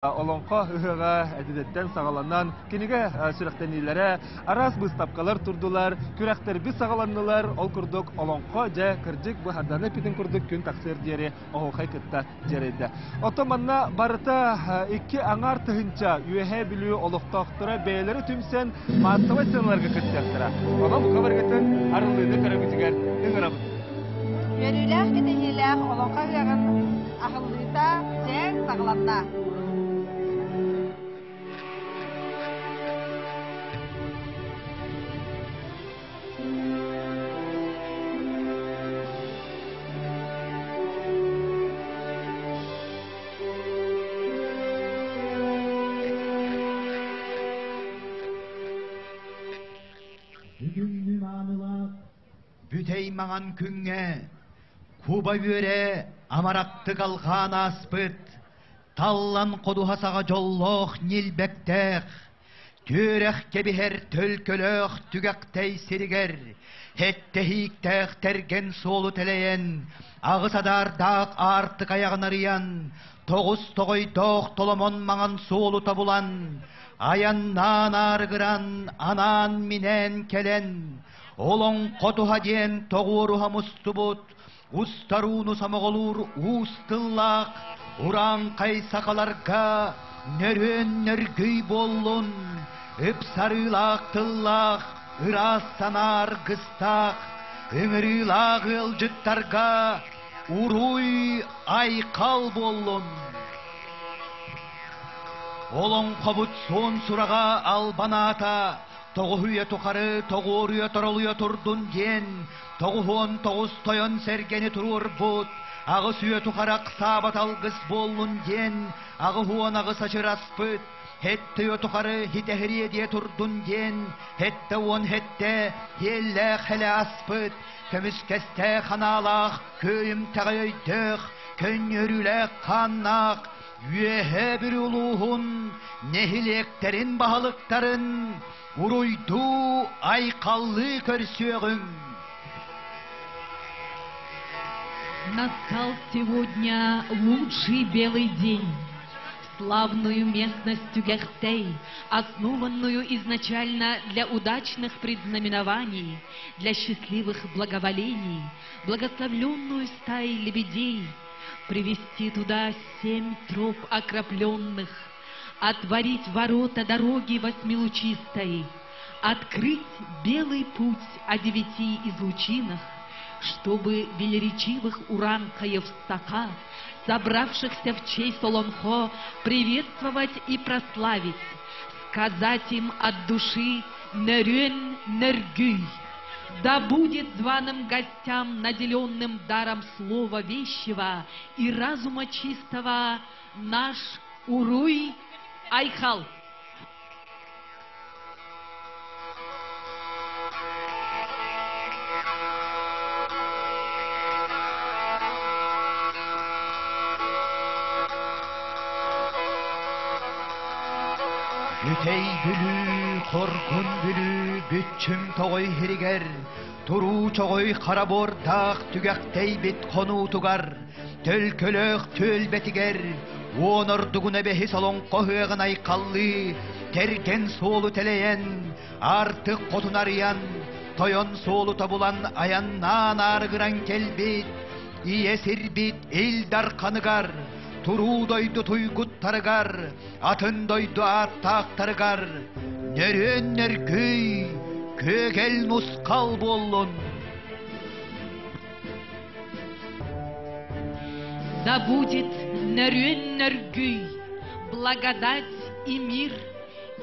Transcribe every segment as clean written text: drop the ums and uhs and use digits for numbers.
Олоҥхо ыһыаҕа эдидэттэн саҕаланан, кинигэ сүрэхтэниилэрэ, араас быыстапкалар турдулар, күрэхтэрбит саҕаланнылар. Ол курдук олоҥхо дьэ кырдьык быһарданы эппитин курдук күн тахсыар диэри оһуохай кытта дьиэрэйдэ. Оттон манна барыта икки аҥаар тыһыынча Үөһээ Бүлүү олохтоохторо бэйэлэрэ түмсэн маассабай сыаналарга кыттыахтара. Онон бука барыгытын арыллыыны көрөбүтүгэр ыҥырабыт. Үөрүүлээх кэтэһиилээх олоҥхо ыһыаҕын аһыллыыта дьэ саҕаланна. Бүгүҥҥү маанылаах бүтэй маҥан күҥҥэ куба үөрэ амарахтык алҕаан ааспыт таллан ходуһа саҕа дьоллоох ньилбэктээх түөрэх кэбиһэр төлкөлөөх түгэхтэй сиригэр эттэһииктээх тэргэн суолу тэлэйэн аҕыс адаардаах аартык айаҕын арыйан тоҕус тоҕойдоох толомон маҥан суолу тобулан айаннаан аарыгыран анаан-минээн кэлэн олоҥхо туһа диэн тоҕуоруһа мустубут устарууну сомоҕолуур уус тыллаах урааҥхай сахаларга нөрүөн нөргүй буоллун, ыпсарыылаах тыллаах ыраас санаа аргыстаах ыҥырыылаах ыалдьыттарга уруй айхал буоллун! Олоҥхобут суон сураҕа албан аата тоҕуһуйа тухары тоҕуоруйа торолуйа турдун диэн 99 тойон сэргэни туруорбут, аҕыс үйэ тухары ахсаабат алгыс буоллун диэн 88 ачыраспыт, сэттэ үйэ тухары хитэһириэ диэ турдун диэн 77 иэллээх хэлэ аспыт, көмүскэстээх ханаалаах, күөйүмтэҕэй өйдөөх, көнньүөрүүлээх хааннаах, Үөһээ Бүлүү улууһун нэһилиэктэрин баһылыктарын уруйдуу, айхаллыы көрсүөҕүҥ! Настал сегодня лучший белый день. Славную местность Тюгахтей, основанную изначально для удачных предзнаменований, для счастливых благоволений, благословленную стаей лебедей, привести туда семь троп окропленных, отворить ворота дороги восьмилучистой, открыть белый путь о девяти излучинах, чтобы велеречивых уранкаев саха, собравшихся в честь Олонхо, приветствовать и прославить, сказать им от души «Нөрен Нергюй». Да будет званым гостям, наделенным даром слова вещего и разума чистого, наш Уруй Айхал. Бүтэй Бүлүү, Хоргун Бүлүү бүччүм тоҕой иһиригэр, туруу чоҕой хара буордаах түгэхтэйбит хонуутугар, төлкөлөөх түөлбэтигэр, уон ордугуна бэһис олоҥхо ыһыаҕын айхаллыы, тэргэн суолу тэлэйэн, артык хотун арыйан, тойон суолу тобулан айаннаан аарыгыран кэлбит, ийэ сирбит Ил Дарханыгар, туруу дойду туйгуттарыгар, атын дойду ааттаахтарыгар нөрүөн нөргүй, күөгэл нусхал буоллун! Да будет нөрүөн нөргүй, благодать и мир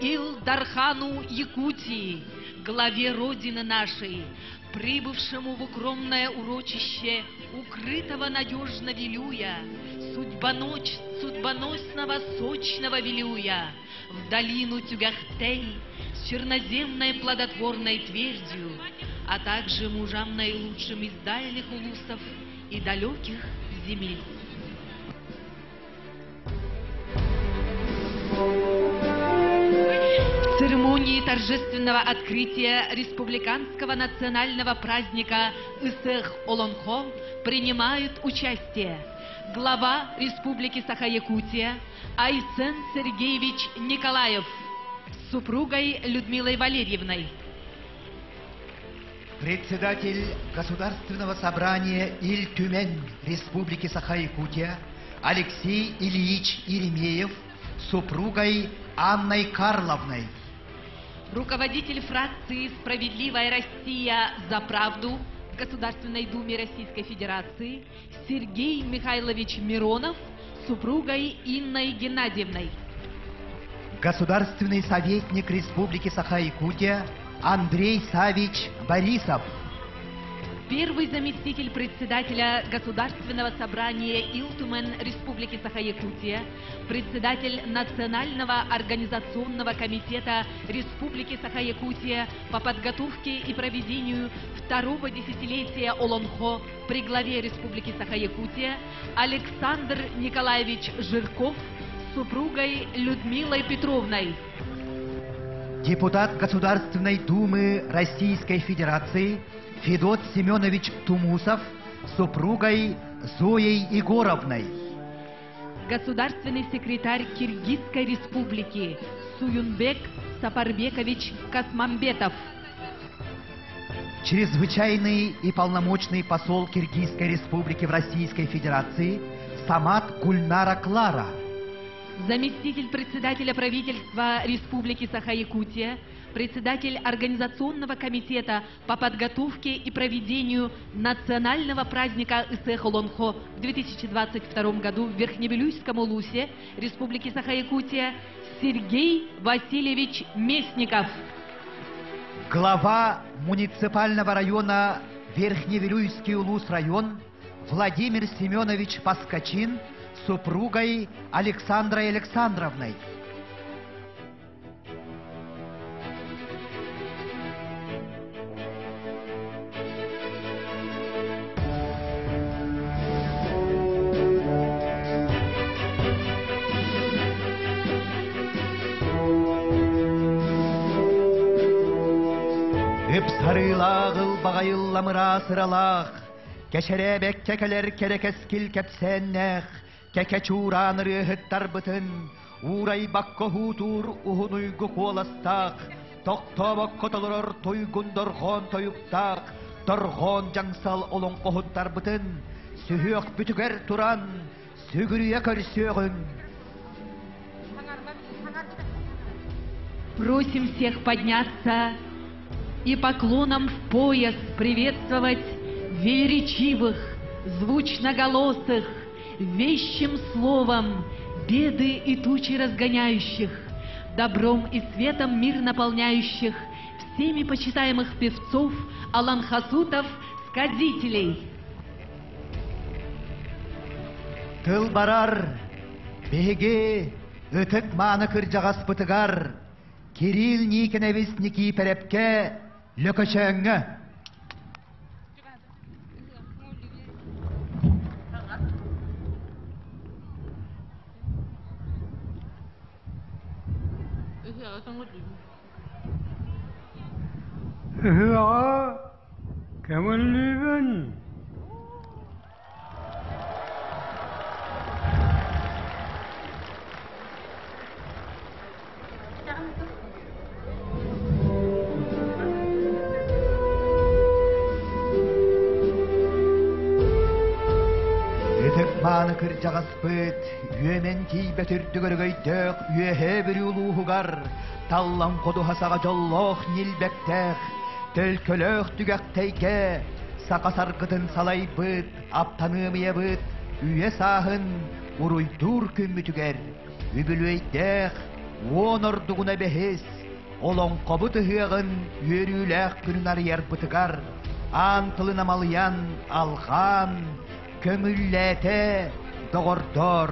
Ил Дархану Якутии, главе Родины нашей, прибывшему в укромное урочище укрытого надежно Вилюя, судьбоноч, судьбоносного сочного Вилюя, в долину Тюгахтей с черноземной плодотворной твердью, а также мужам наилучшим из дальних улусов и далеких земель. В церемонии торжественного открытия республиканского национального праздника Ысых Олонхо принимают участие глава Республики Саха-Якутия Айсен Сергеевич Николаев с супругой Людмилой Валерьевной. Председатель Государственного собрания Ил-Түмэн Республики Саха-Якутия Алексей Ильич Еремеев с супругой Анной Карловной. Руководитель фракции «Справедливая Россия за правду» в Государственной Думе Российской Федерации Сергей Михайлович Миронов с супругой Инной Геннадьевной. Государственный советник Республики Саха-Якутия Андрей Савич Борисов. Первый заместитель председателя Государственного собрания Илтумен Республики Саха-Якутия, председатель Национального организационного комитета Республики Саха-Якутия по подготовке и проведению второго десятилетия Олонхо при главе Республики Саха-Якутия Александр Николаевич Жирков с супругой Людмилой Петровной. Депутат Государственной Думы Российской Федерации Федот Семенович Тумусов с супругой Зоей Егоровной. Государственный секретарь Киргизской Республики Суюнбек Сапарбекович Касмамбетов. Чрезвычайный и полномочный посол Киргизской Республики в Российской Федерации Самат Гульнара Клара. Заместитель председателя правительства Республики Саха-Якутия, председатель Организационного комитета по подготовке и проведению национального праздника Исехолонхо в 2022 году в Верхневилюйском Улусе Республики Саха-Якутия Сергей Васильевич Местников. Глава муниципального района Верхневилюйский Улус район Владимир Семенович Паскачин с супругой Александрой Александровной. Ыпсарыылаах ылбаҕайылламыра сыралаах, кэчэрээбэккэ кэлэр кэрэ кэскил кэпсээннээх, кэкэ чуураан ырыаһыттарбытын, уурайбакка уһуутуур уһун уйгу куоластаах, тохтообокко толорор туйгун дорҕоон тойуктаах, торҕоон дьаҥсал олоҥхоһуттарбытын сүһүөхпүтүгэр туран сүгүрүйэ көрсүөҕүҥ. Просим всех подняться и поклоном в пояс приветствовать велеречивых, звучноголосых, вещим словом беды и тучи разгоняющих, добром и светом мир наполняющих, всеми почитаемых певцов, аланхасутов, сказителей. Тыл барар, биһиги ытык мааны кырдьаҕаспытыгар Кирилл Никонович Никиипэрэпкэ Лөкөчөөҥҥө Ыһыаҕа көҥүллүүбүн. Ытык мааны кырдьаҕаспыт үөмэн тиийбэт үрдүк өрөгөйдөөх Үөһээ Бүлүү улууһугар Таллан ходуһа саҕа дьоллоох ньилбэктээх, төлкөлөөх түгэхтэйгэ саха саргытын салайбыт, аптаныамыйабыт үйэ сааһын уруйдуур күммүтүгэр үбүлүөйдээх уон ордугуна бэһис олоҥхобут ыһыаҕын үөрүүлээх күнүн арыйарбытыгар аан тылын амалыйан алҕаан көҥүллээтэ доҕордоор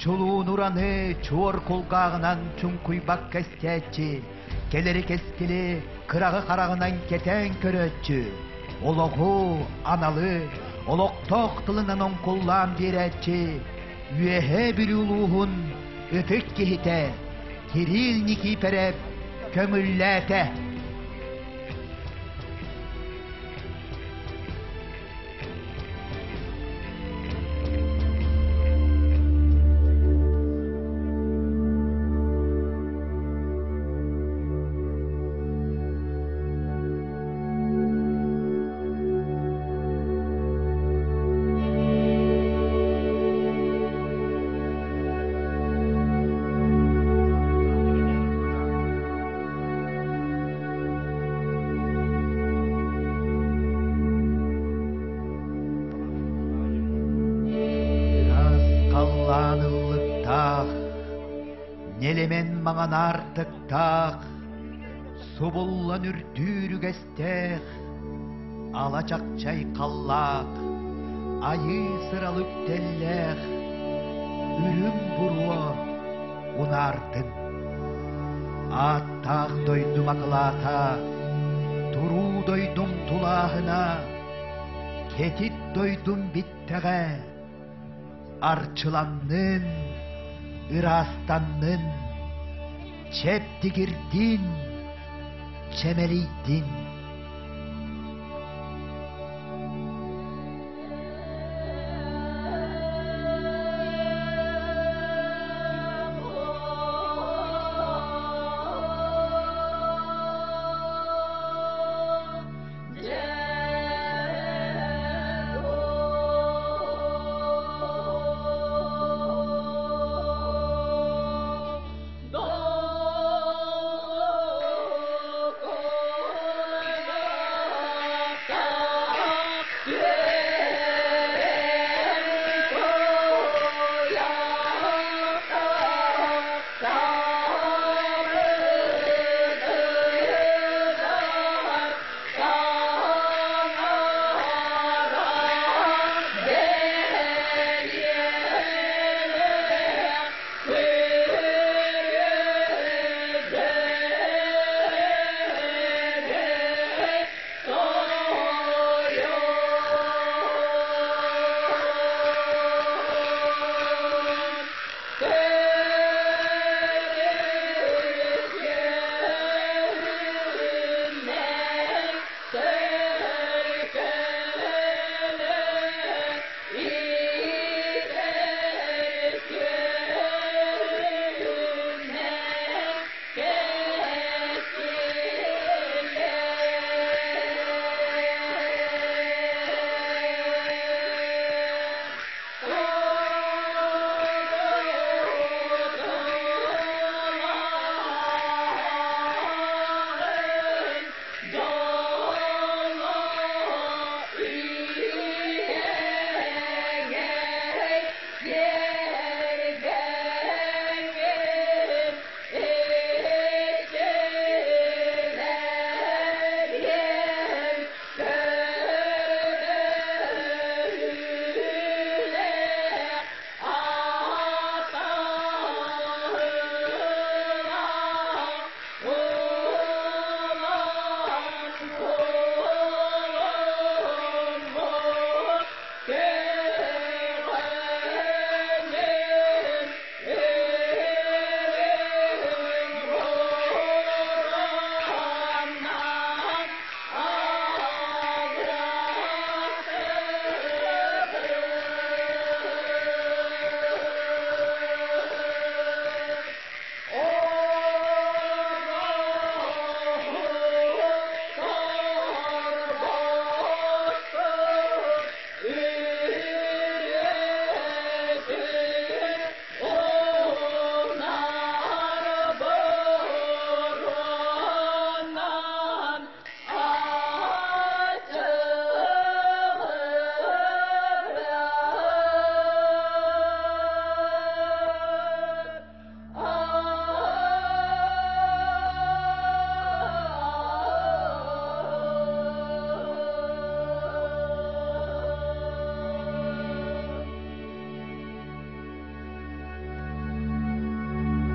чулуун ураны чуор кулгааҕынан чуҥкуйбакка истээччи кэлэри кэскили кыраҕы хараҕынан кэтээн көрөөччү олоҕу аналы олохтоох тылынан оҥкуллаан биэрээччи Үөһээ Бүлүү улууһун ытык киһитэ Кирилл Никиипэрэп көҥүллээтэ. Ыраас халлаан ыллыктаах, нэлэмэн маҥан аартыктаах, субуллан үрдүүр үгэстээх, ала чакчай халлаах, айыы сырал үктэллээх, үрүҥ буруо унаардын. Ааттаах дойдум акылаата, туруу дойдум тулааһына, кэтит дойдум биттэҕэ, арчыланнын, ыраастаннын, чэбдигирдин, чэмэлийдин.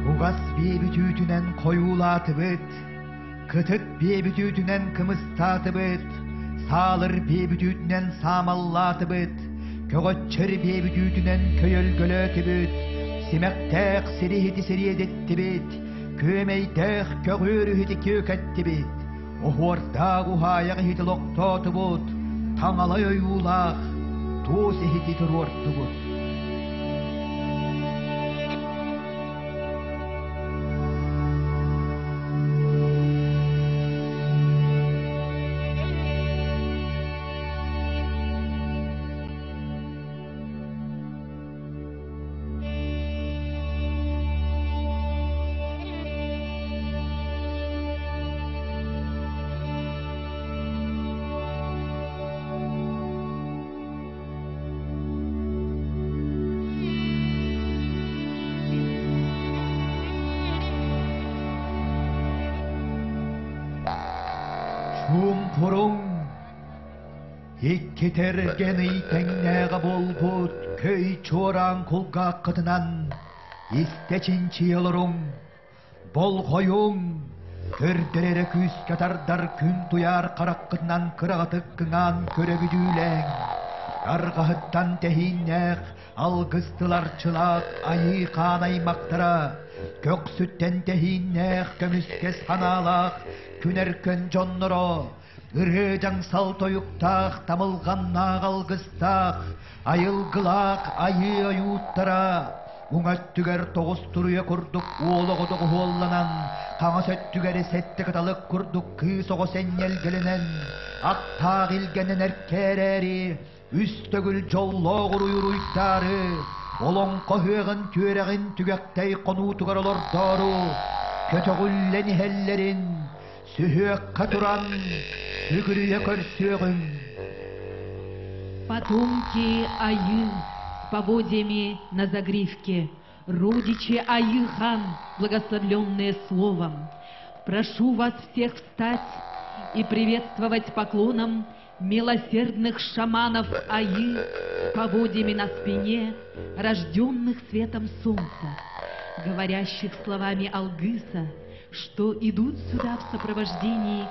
Кугас биэбит үүтүнэн хойуулаатыбыт, кытыт биэбит үүтүнэн кымыстаатыбыт, саалыр биэбит үүтүнэн саамаллаатыбыт, көҕөччөр биэбит үүтүнэн көйөлгөлөөтүбүт, симэхтээх сириһити сириэдэттибит, Күөмэйдээх көҕүөр иһити күөкэттибит, оһуордаах уһаайах иһити олохтоотубут, таҥалай ойуулаах туос иһити туруортубут. Чуумпуруҥ Икки тэргэн ый тэҥнээҕэ буолбут көй чуораан кулгааххытынан истэ чинчийэ олоруҥ, болҕойуҥ, көрдөр эрэ күүскэ тардар күн туйаар хараххытынан кыраҕатык кыҥаан көрө бүдүүлээҥ, арҕаһыттан тэһииннээх алгыс тыларчылаах айыы хаан аймахтара, көхсүттэн тэһииннээх көмүскэс санаалаах күнэркөн дьонноро, Ырыа дьаҥсал тойуктаах, тамылҕаннаах алгыстаах, айылгылаах айыы ойууттара, уҥа өттүгэр тоҕус туруйа курдук уол оҕо доҕуһуолланан, хаҥас өттүгэр сэттэ кыталык курдук кыыс оҕо сэнньэлгэлэнэн, аттаах илгэнэн эркээрээри, үс төгүл дьоллоох уруй-уруйдаары, олоҥхо ыһыаҕын түөрэҕин түгэхтэй хонуутугар олордоору, көтөҕүллэн иһэллэрин сүһүөххэ туран сүгүрүйэ көрсүөҕүҥ. Потомки Айыы с поводьями на загривке, родичи Айыы-хан, благословленные словом, прошу вас всех встать и приветствовать поклоном милосердных шаманов Аи с поводьями на спине, рожденных светом солнца, говорящих словами Алгыса, что идут сюда в сопровождении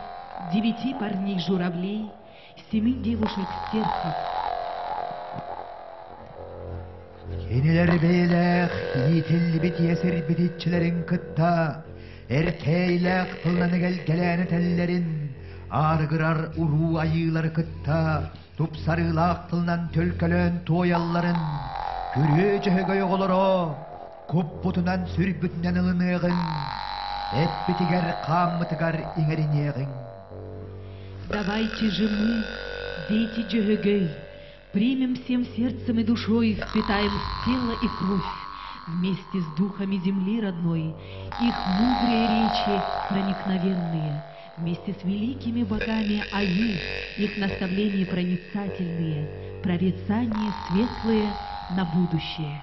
девяти парней-журавлей, семи девушек-стерхов. Кинилэр бэйэлээх иитиллибит иэсирбит иччилэрин кытта эркээйилээх тылынан эгэлгэлээн этэллэрин, аарыгырар уруу айыылары кытта тупсарыылаах тылынан төлкөлөөн туойалларын, күрүө дьөһөгөй оҕолоро куппутунан сүрбүтүнэн ылыныаҕыҥ, эппитигэр хааммытыгар иҥэриниэҕиҥ. Давайте же мы, дети Дьөһөгөй, примем всем сердцем и душой, впитаем в тело и кровь, вместе с духами земли родной, их мудрые речи проникновенные, вместе с великими богами Аи, их наставления проницательные, прорицания светлые на будущее.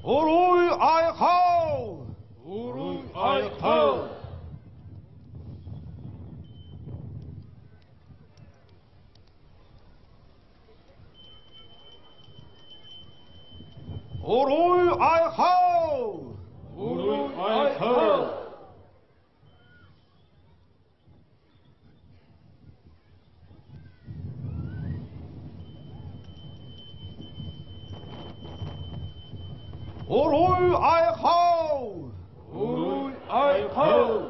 Уруй айхал! Уруй айхал! Уруй айхал! Уруй айхал! Уруй айхал! Уруй айхал!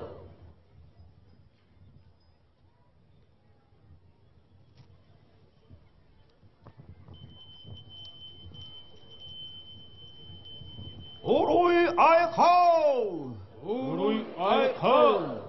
Уруй айхал! Уруй айхал!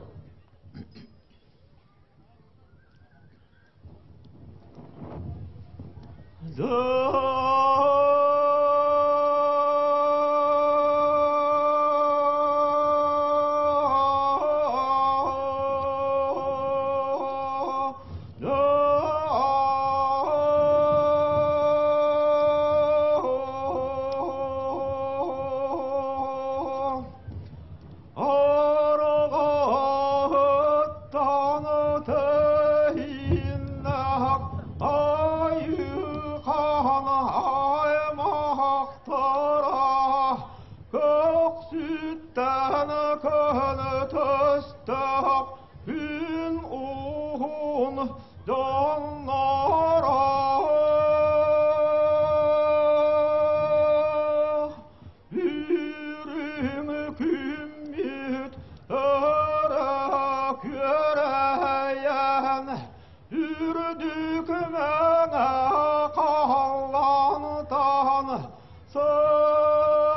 Сырдык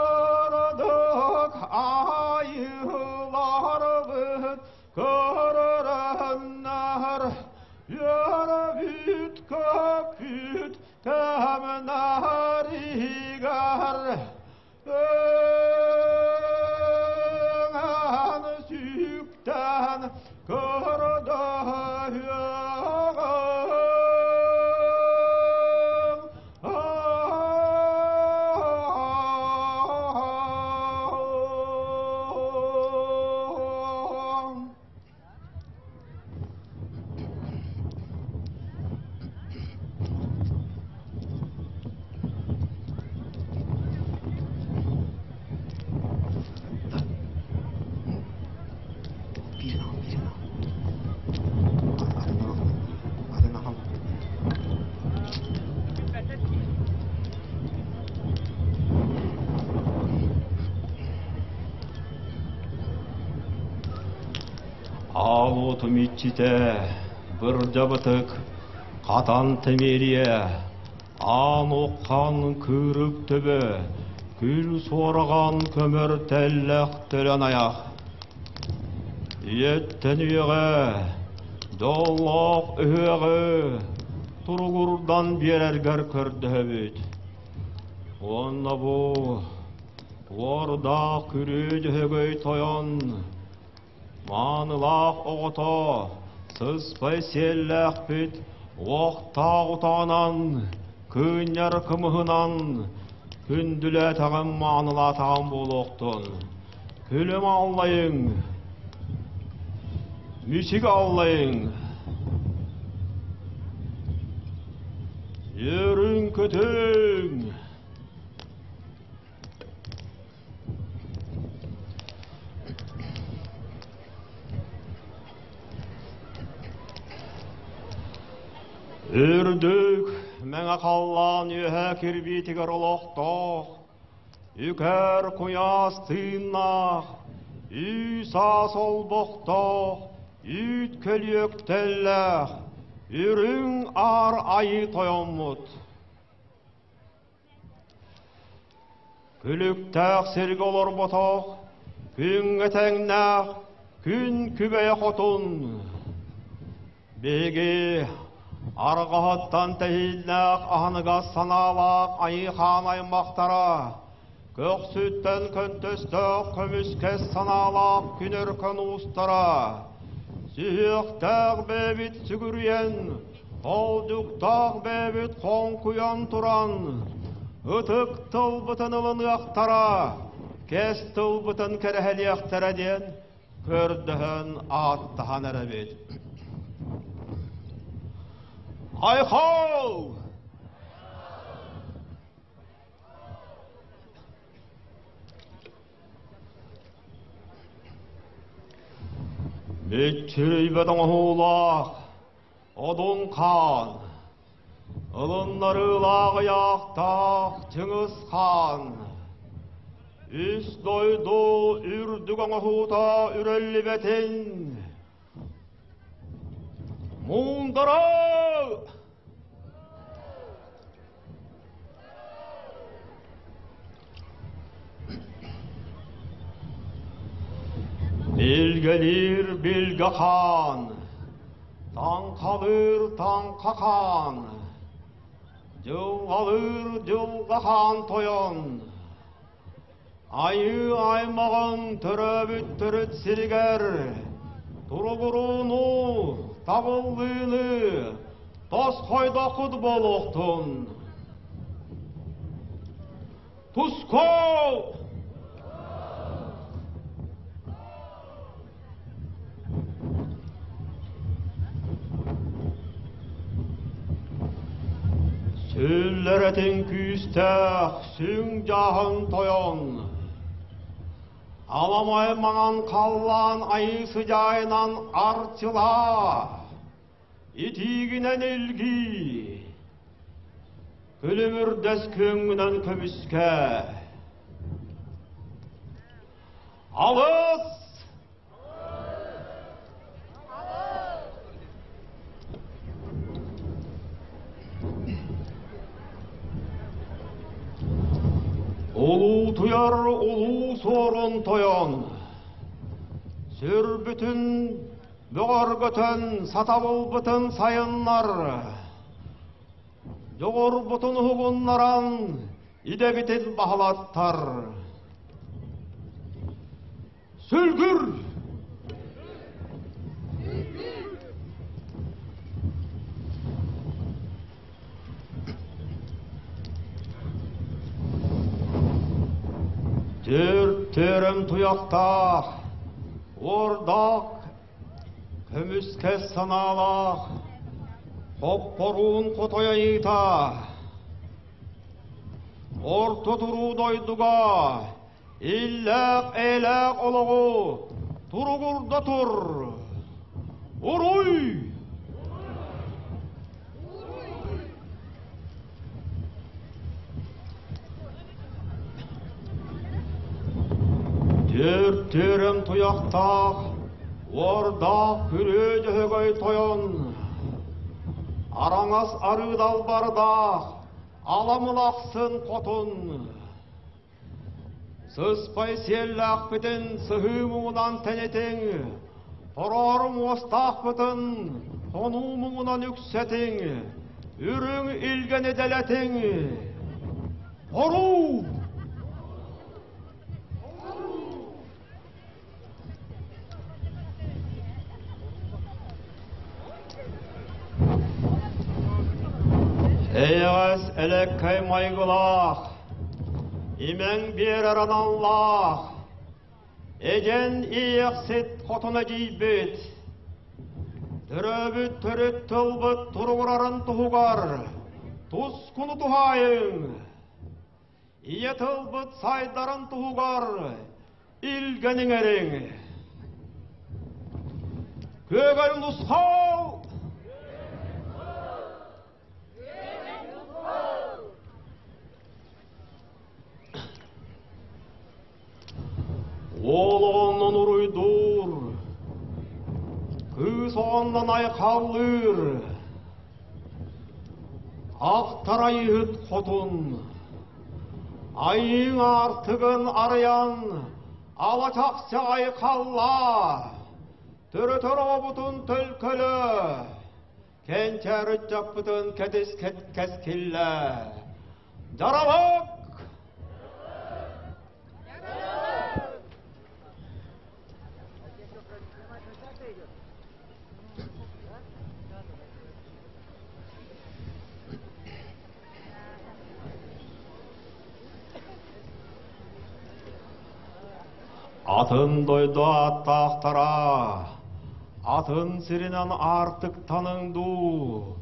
айыыларбыт көрөрөннөр үөрбүт көппүт кэмнэригэр Өҥөн сүктэн көрдөһүөҕүҥ. Аал уотум иччитэ, бырдьабытык, хатан тэмиэрийэ, аан уххан кыырык төбө, күл суораҕан көмөр тэллэх төлөн айах. Үйэттэн үйэҕэ дьоллоох ыһыаҕы туругурдан биэрэргэр көрдөһөбүт. Уонна бу уордаах күрүө дьөһөгөй тойон Маанылаах оҕото, сыспай сиэллээхпит, уохтаах утаанан, кыынньар кымыһынан, күндүлээтэҕим маанылаатаҕым буолуохтун. Күлүм аллайыҥ, мүчүк аллайыҥ. Үөрүҥ-көтүҥ! Үрдүк мэҥэ халлаан үөһэ кирбиитигэр олохтоох, үкэр куйаас тыыннаах, үү-саас олбохтоох, үүт көлүөк тэллээх, үрүҥ аар айыы тойоммут. Күлүктээх сиргэ олорботох, күҥҥэ тэҥнээх күн күбэйэ хотун. Биһиги арҕаһыттан тэһииннээх аһыныгас санаалаах айыы-хаан аймахтара, көхсүттэн көнтөстөөх көмүскэс санаалаах күн өркөн уустара, сүһүөхтээх бэйэбит сүгүрүйэн, Холдьуктаах бэйэбит хоҥкуйан туран, ытык тылбытын ылыныахтара, кэс тылбытын кэрэһэлиэхтэрэ диэн көрдөһөн ааттаһан эрэбит. Айхал! Мүччүрүйбэт оҥоһуулаах Одун хаан, ылыннарыылаах ыйаахтаах Чыҥыс хаан, үс дойду үрдүк оҥоһуута үрэллибэтин, муундара Билгэлиир билгэ хаан, таҥхалыыр таҥха хаан, дьылҕалыыр дьылҕа хаан тойон, айыы аймаҕын төрөөбүт төрүт сиригэр туругурууну, табыллыыны тосхойдоххут буолуохтун. Тускул! Сүллэрэтин күүстээх сүҥ дьааһын тойон, аламай маҥан халлаан айыы сыдьаайынан арчылаа, итиигинэн илгии, Күлүмүрдэс күөҥҥүнэн көмүскээ. Алыс! Улуутуйар улуу суорун тойон, сүрбүтүн бөҕөргөтөн сатабылбытын сайыннар, дьоҕурбутун уһугуннаран идэбитин баһылаттар. Сүлгүр! Түр төрөм туйахтаах, уордаах, көмүскэс санаалаах, хоппоруун хотой айыыта, орто туруу дойдуга Иллээх-эйэлээх олоҕу туругурда тур! Уруй! Түр түөрөм туйахтаах, уордаах күрүө дьөһөгөй тойон, араҥас арыы далбардаах, аламылахсын хотун, Сыспай сиэллээхпитин сыһыы муҥунан тэнитиҥ, хороору муостаахпытын хонуу муҥунан үксэтиҥ, үрүҥ илгэни дэлэтиҥ. Хоруу! Эйэҕэс элэккэй майгылаах, имэҥ биэрэр аналлаах, эдьэн иэйэхсит хотуна дьийбит, төрөөбүт төрүт тылбыт туругурарын туһугар тускуну туһаайыҥ. Ийэ тылбыт сайдарын туһугар илгэн иҥэриҥ. Күөгэл нусхал! Уол оҕоннон уруйдуур, кыыс оҕоннон айхаллыыр, Ахтар айыыһыт хотун, айыыҥ аартыгын арыйан, алачахча айхаллаа, төрөтөр оҕобутун төлкөлө, кэнчээр ыччаппытын кэтис кэскиллээ. Дьарабык! Атын дойду ааттаахтара, атын сиринэн аартыктаныҥ дуу,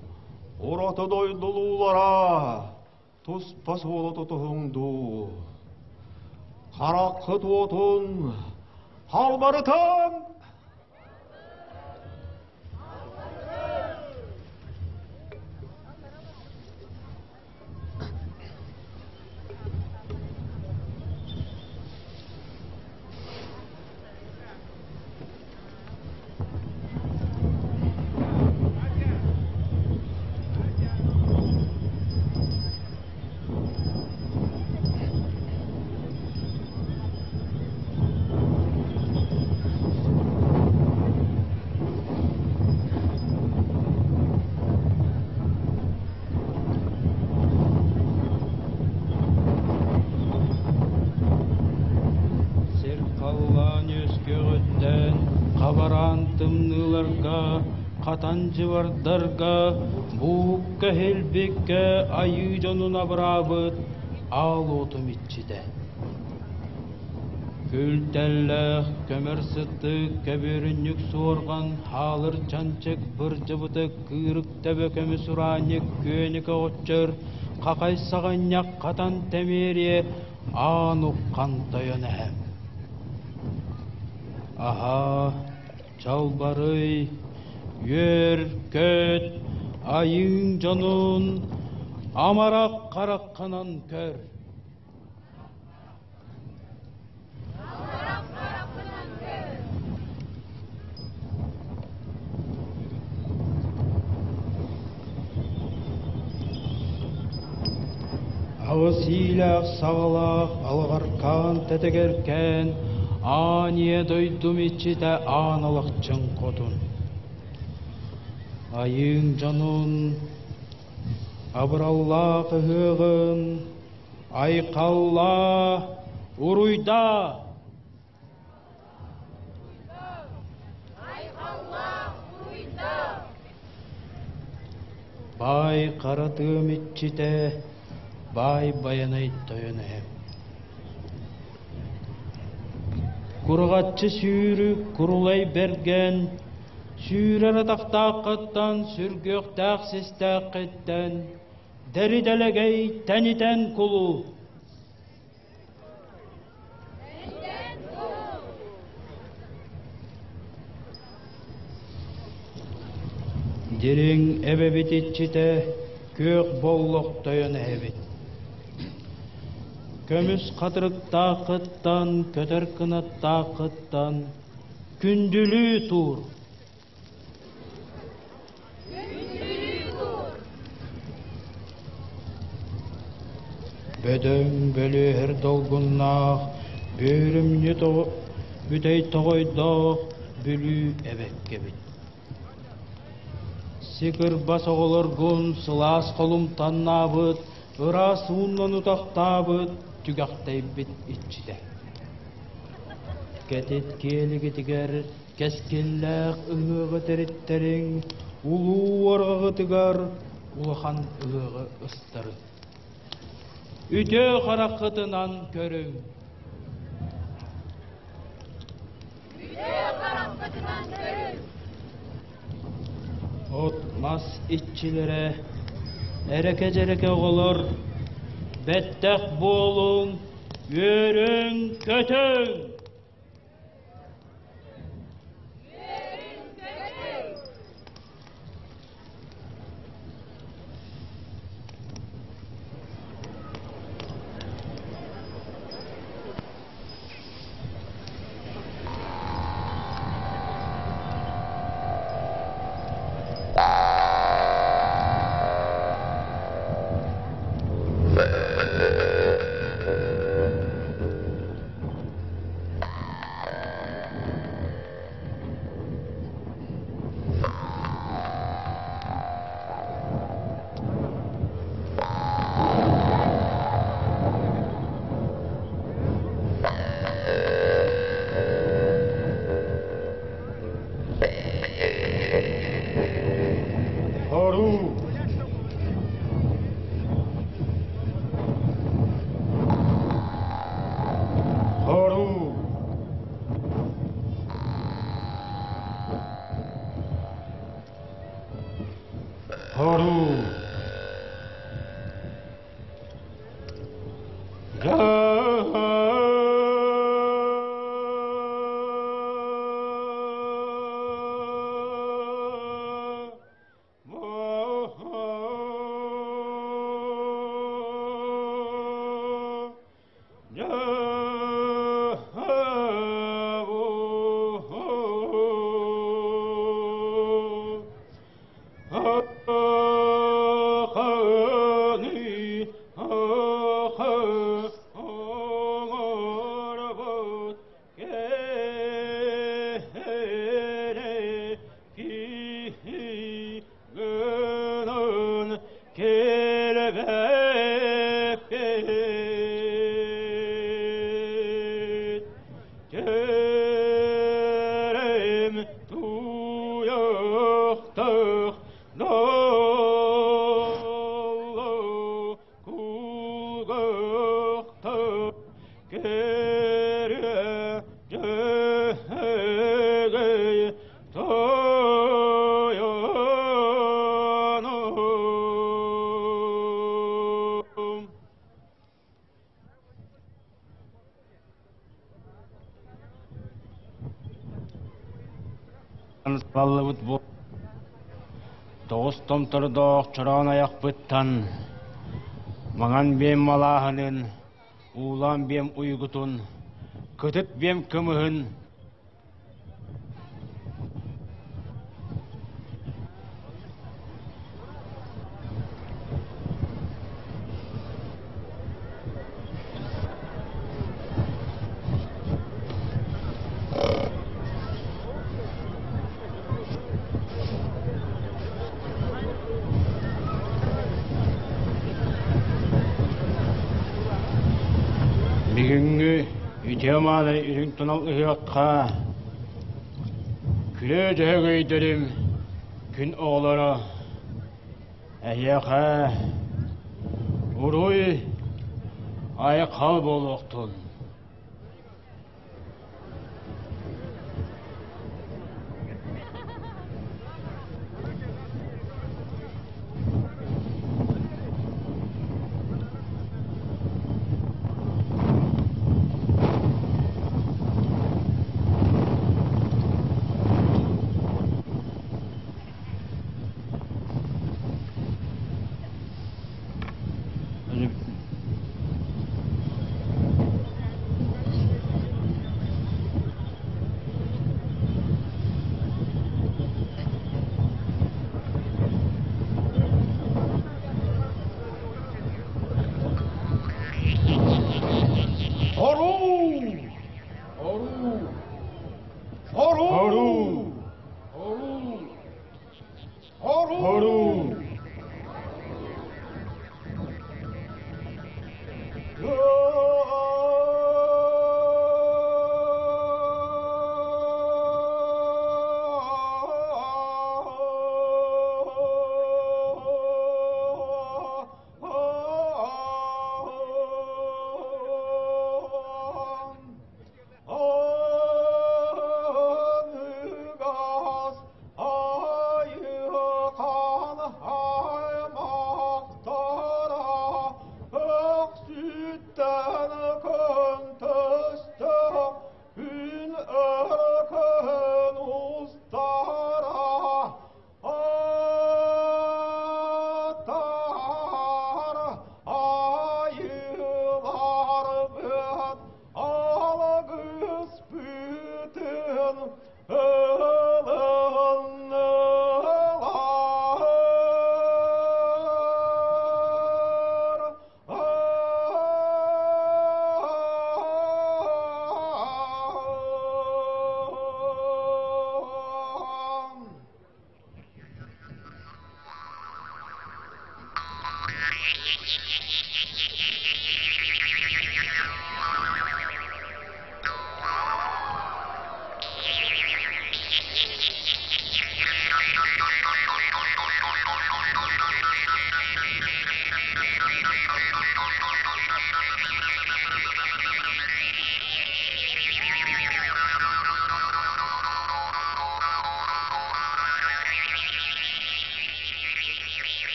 ураты дойдулуулара, туспа суолу тутуһуҥ дуу. Хараххыт уотун халбарытыҥ! Сир халлаан үөскүөҕүттэн хабараан тымныыларга, хатан дьыбардарга, буукка иһилбиккэ айыы дьонун абыраабыт аал уотум иччитэ. Күлтэллээх, көмөр сыттык, көбүөрүнньүк суорҕан, хаалыр чанчык, бырдьыбытык, кыырык төбө көмүс ураанньык, күөнүк оҕоччор, хахай саҕынньах хатан тэмиэриэ, аан уххан тойон эһэм. Аһаа, чалбарый, үөр-көт, айыыҥ дьонун амарах хараххынан көр. Аҕыс иилээх саҕалаах алаҕаркаан тэтэгэркээн аан ийэ дойдум иччитэ аан алахчын хотун. Айыыҥ дьонун абыраллаах ыһыаҕын айхаллаа, уруйдаа! Баай хара тыам иччитэ, баай Байанай тойон эһэм. Кураҕаччы сүүрүк курулай бэргэн, сүүрэр атахтааххыттан, сүргүөхтээх систээххиттэн, дэри-дэлэгэй тэнитэн кулу. Дириҥ эбэбит иччитэ күөх боллох тойон эһэбит. Көмүс хатырыктааххыттан, көтөр кынаттааххыттан күндүлүү туур. Бөдөҥ бөлүөһэр долгуннаах, бөөрүмньү бүтэй тоҕойдоох Бүлүү эбэккэбит. Сикырбас оҕолоргун сылаас холумтаннаабыт, ыраас ууннан утахтаабыт, түгэхтэйбит иччитэ. Кэтит киэлигитигэр Кэскиллээх ыһыаҕы тэриттэриҥ, улуу уорҕаҕытыгар улахан ыһыаҕы ыстарыҥ. Үтүө хараххытынан көрүҥ. Үтүө хараххытынан көрүҥ. От-мас иччилэрэ, эрэкэ-дьэрэкэ оҕолор, бэттэх буолуҥ, үөрүҥ-көтүҥ! Хоруу! Хоруу! Хоруу! Баллыбыт бу тоҕус томтордоох чороон айахпыттан маҥан биэм малааһынын, уулаан биэм уйгутун, кытыт биэм кымыһын Бүгүҥҥү үтүө-мааны үрүҥ тунал ыһыахха күлэ дьөһөгөйдөрүм күн оҕолоро эһиэхэ уруй айхал буолуохтун. Хоруу! Хоруу! Хоруу! Хоруу! Хоруу!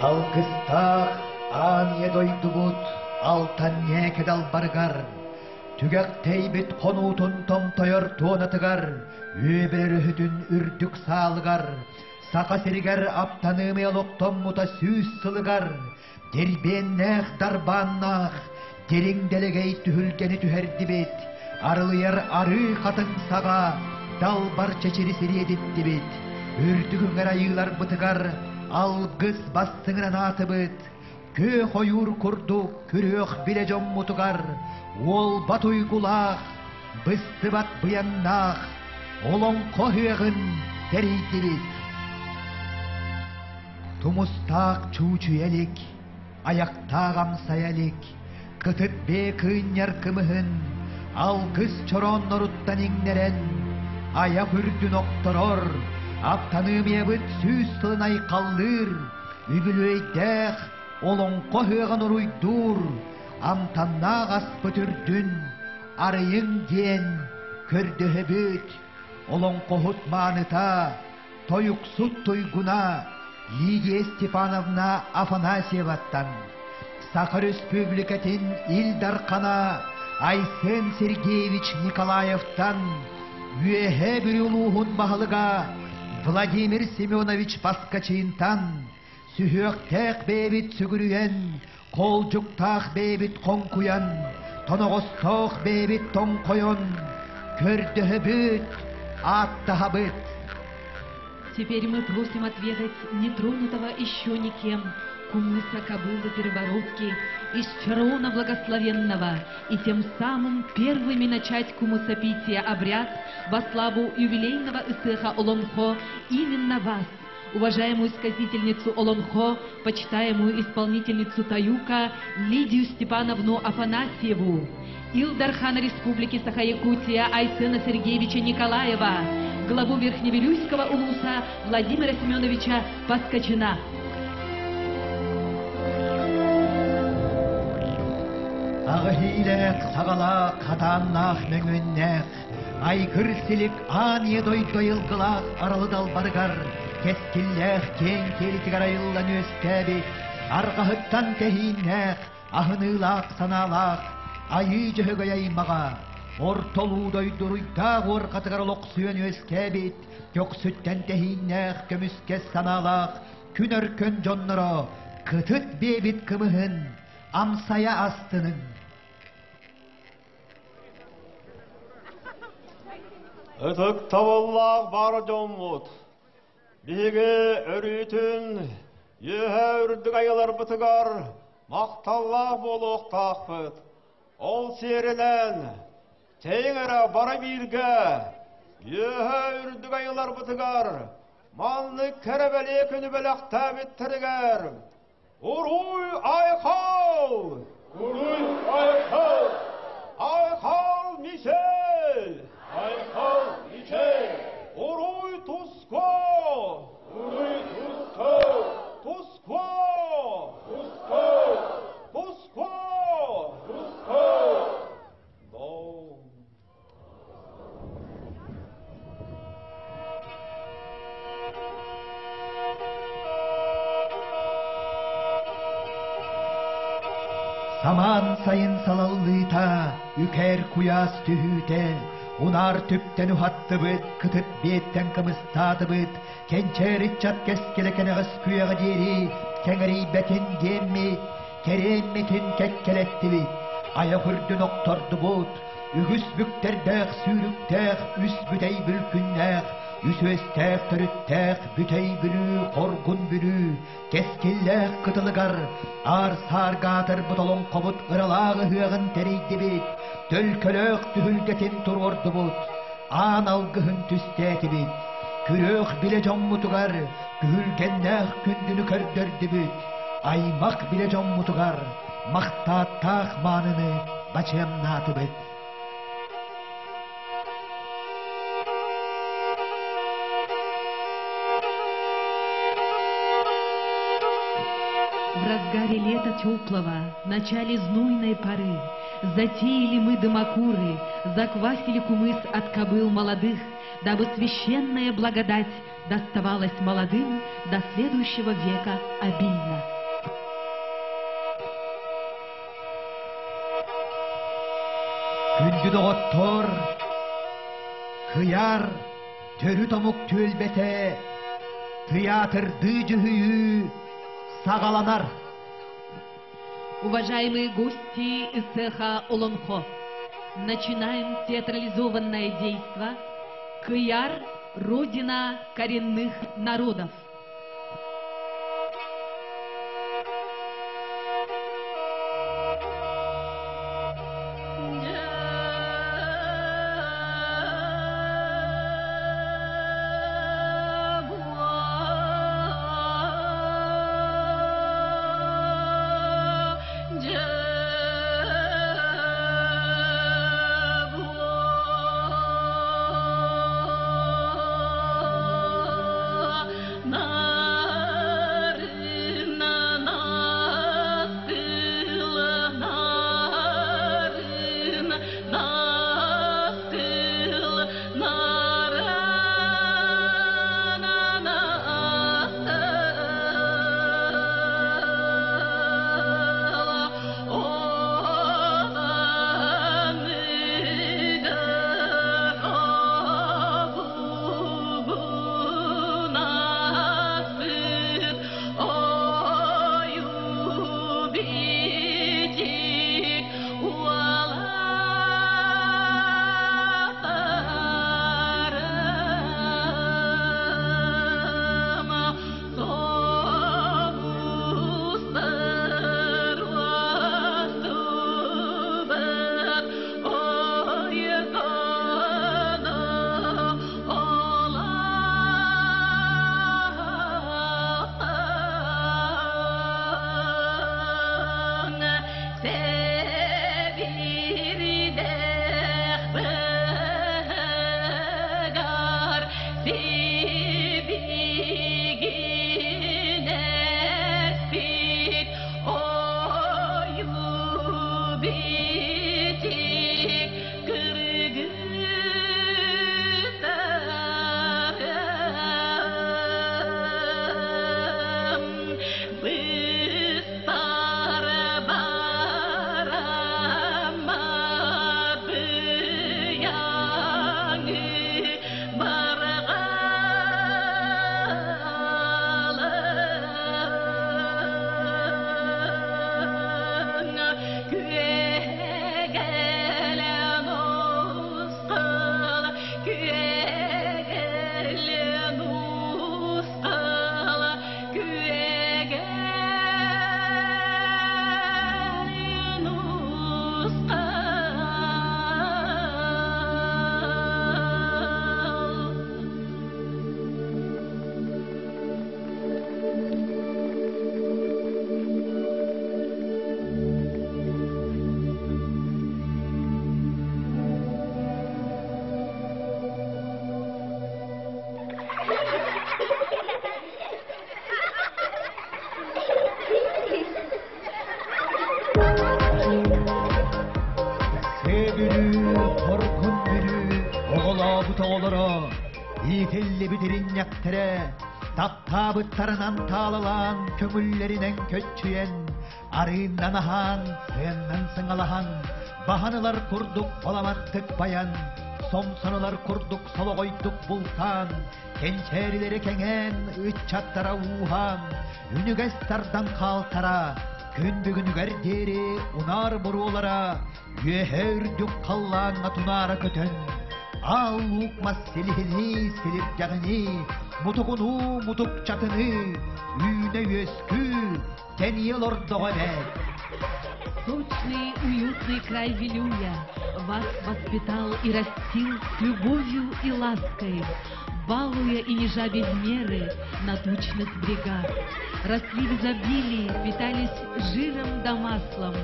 Алгыстаах аан ийэ дойдубут алтан ньээкэ далбарыгар, түгэх тэйбит хонуутун томтойор туонатыгар, үөбэр өрүһүтүн үрдүк саалыгар, Саха сиригэр аптаныамый олохтоммута сүүс сылыгар, дирбиэннээх дарбааннаах, дириҥ дэлэгэй түһүлгэни түһэрдибит, арылыйар арыы хатыҥ саҕа далбар чэчири сириэдиттибит, үрдүк үҥэр айыыларбытыгар алгыс бастыҥын анаатыбыт, күөх ойуур курдук күрүөх билэ дьоммутугар уолбат уйгулаах, быстыбат быйаҥнаах олоҥхо ыһыаҕын тэрийдибит. Тумустаах чуучуйа илик, айахтаах амсайа илик, кытыт бээ кыынньар кымыһын алгыс чороонноруттан иҥнэрэн, айах үрдүн охторор, аптаныамыйабыт сүүс сылын айхаллыыр, үбүлүөйдээх олоҥхо ыһыаҕын уруйдуур, амтаннаах аспыт үрдүн арыйыҥ диэн көрдөһөбүт, олоҥхоһут мааныта, тойуксут туйгуна. Лидия Степановна Афанасьеваттан, Саха Республикатын Ил Дархана Айсен Сергеевич Николаевтан, Үөһээ Бүлүү улууһун баһылыга Владимир Семенович Поскачинтан, сүһүөхтээх бэйэбит сүгүрүйэн, Хоолдьуктаах бэйэбит хоҥкуйан, тоноҕостоох бэйэбит тоҥхойон, көрдөһөбүт, ааттаһабыт. Теперь мы просим отведать нетронутого еще никем кумыса кобылы первородки из Чарона благословенного и тем самым первыми начать кумысопитие обряд во славу юбилейного Ысыха Олонхо именно вас, уважаемую сказительницу Олонхо, почитаемую исполнительницу Таюка Лидию Степановну Афанасьеву, Илдархана Республики Саха-Якутия Айсена Сергеевича Николаева, главу Верхневилюйского улуса Владимира Семеновича Паскачина. Аҕыһиилээх саҕалаах хатааннаах мөҥүөннээх айгыр силик аан ийэ дойду айылгылаах аралы далбарыгар кэскиллээх киэҥ киэлитигэр айыллан үөскээбит арҕаһыттан тэһииннээх аһыныылаах санаалаах айыы дьөһөгөй аймаҕа ортолуу дойду уруйдаах уорҕатыгар олохсуйан үөскээбит көхсүттэн тэһииннээх көмүскэс санаалаах күн өркөн дьонноро кытыт биэбит кымыһын амсайа астыныҥ. Ытыктабыллаах бар дьоммут, биһиги өрүүтүн үөһэ үрдүк айыларбытыгар махталлаах буолуохтаахпыт. Ол сиэринэн чэйиҥ эрэ бары бииргэ үөһэ үрдүк айыларбытыгар маннык кэрэ бэлиэ күнү бэлэхтээбиттэригэр Уруй Айхал! Уруй Айхал! Айхал Мичел! Айхал Мичел! Уруй Туско! Уруй Туско! Туско! Туско! Туско! Туско! Дом! Самаан сайын салаллыыта, үкэр куйаас түһүүтэ, унаар түптэн уһаттыбыт, кытыт биэттэн кымыстаатыбыт, кэнчээри ыччат кэскилэ кэнэҕэс күөҕэ диэри кэҥэрийбэтин диэммит, кэрээммитин кэккэлэттибит, айах үрдүн охтордубут, Үгүс бүктэрдээх сүүрүктээх, үс бүтэй бүлкүннээх, үс үөстээх төрүттээх Бүтэй Бүлүү, Хоргун Бүлүү, кэскиллээх кытылыгар аар-саарга аатырбыт олоҥхобут ыралаах ыһыаҕын тэрийдибит, төлкөлөөх түһүлгэтин туруордубут, аан алгыһын түстээтибит, күрүөх билэ дьоммутугар күһүлгэннээх күндүнү көрдөрдүбүт, аймах билэ дьоммутугар махтааттаах мааныны бачыамнаатыбыт. В разгаре лета теплого, в начале знойной поры, Затеяли мы дымокуры, заквасили кумыс от кобыл молодых, Дабы священная благодать доставалась молодым до следующего века обильно. Күндү доҕоттор, кыйар төрүт омук түөлбэтэ тыйаатырдыы дьүһүйүү саҕаланар. Уважаемые гости из цеха Олонхо, начинаем театрализованное действо «Кыяр – родина коренных народов». Иитиллибит иринньэхтэрэ таптаабыттарынан таалалаан, көҥүллэринэн көччүйэн, арыыннан аһаан, сыаннан сыҥалаһан, баһан ылар курдук баламаттык байан, сомсон ылар курдук солоҕойдук бултаан, кэнчээрилэри кэҥээн, ыччаттара ууһаан, үнүгэс тардан хаалтара, күн бүгүнүгэр диэри унаар буруолара үөһэ үрдүк халлааҥҥа тунаара көтөн, аал луук мас силиһинии силиргэҕинии, мутугунуу мутукчатыныы, үүнэ-үөскүү, тэнийэ олордоҕо эбээт. Сочный, уютный край Вилюя вас воспитал и растил с любовью и лаской, балуя и нежа без меры на тучных брегах. Росли в изобилии, питались жиром да маслом,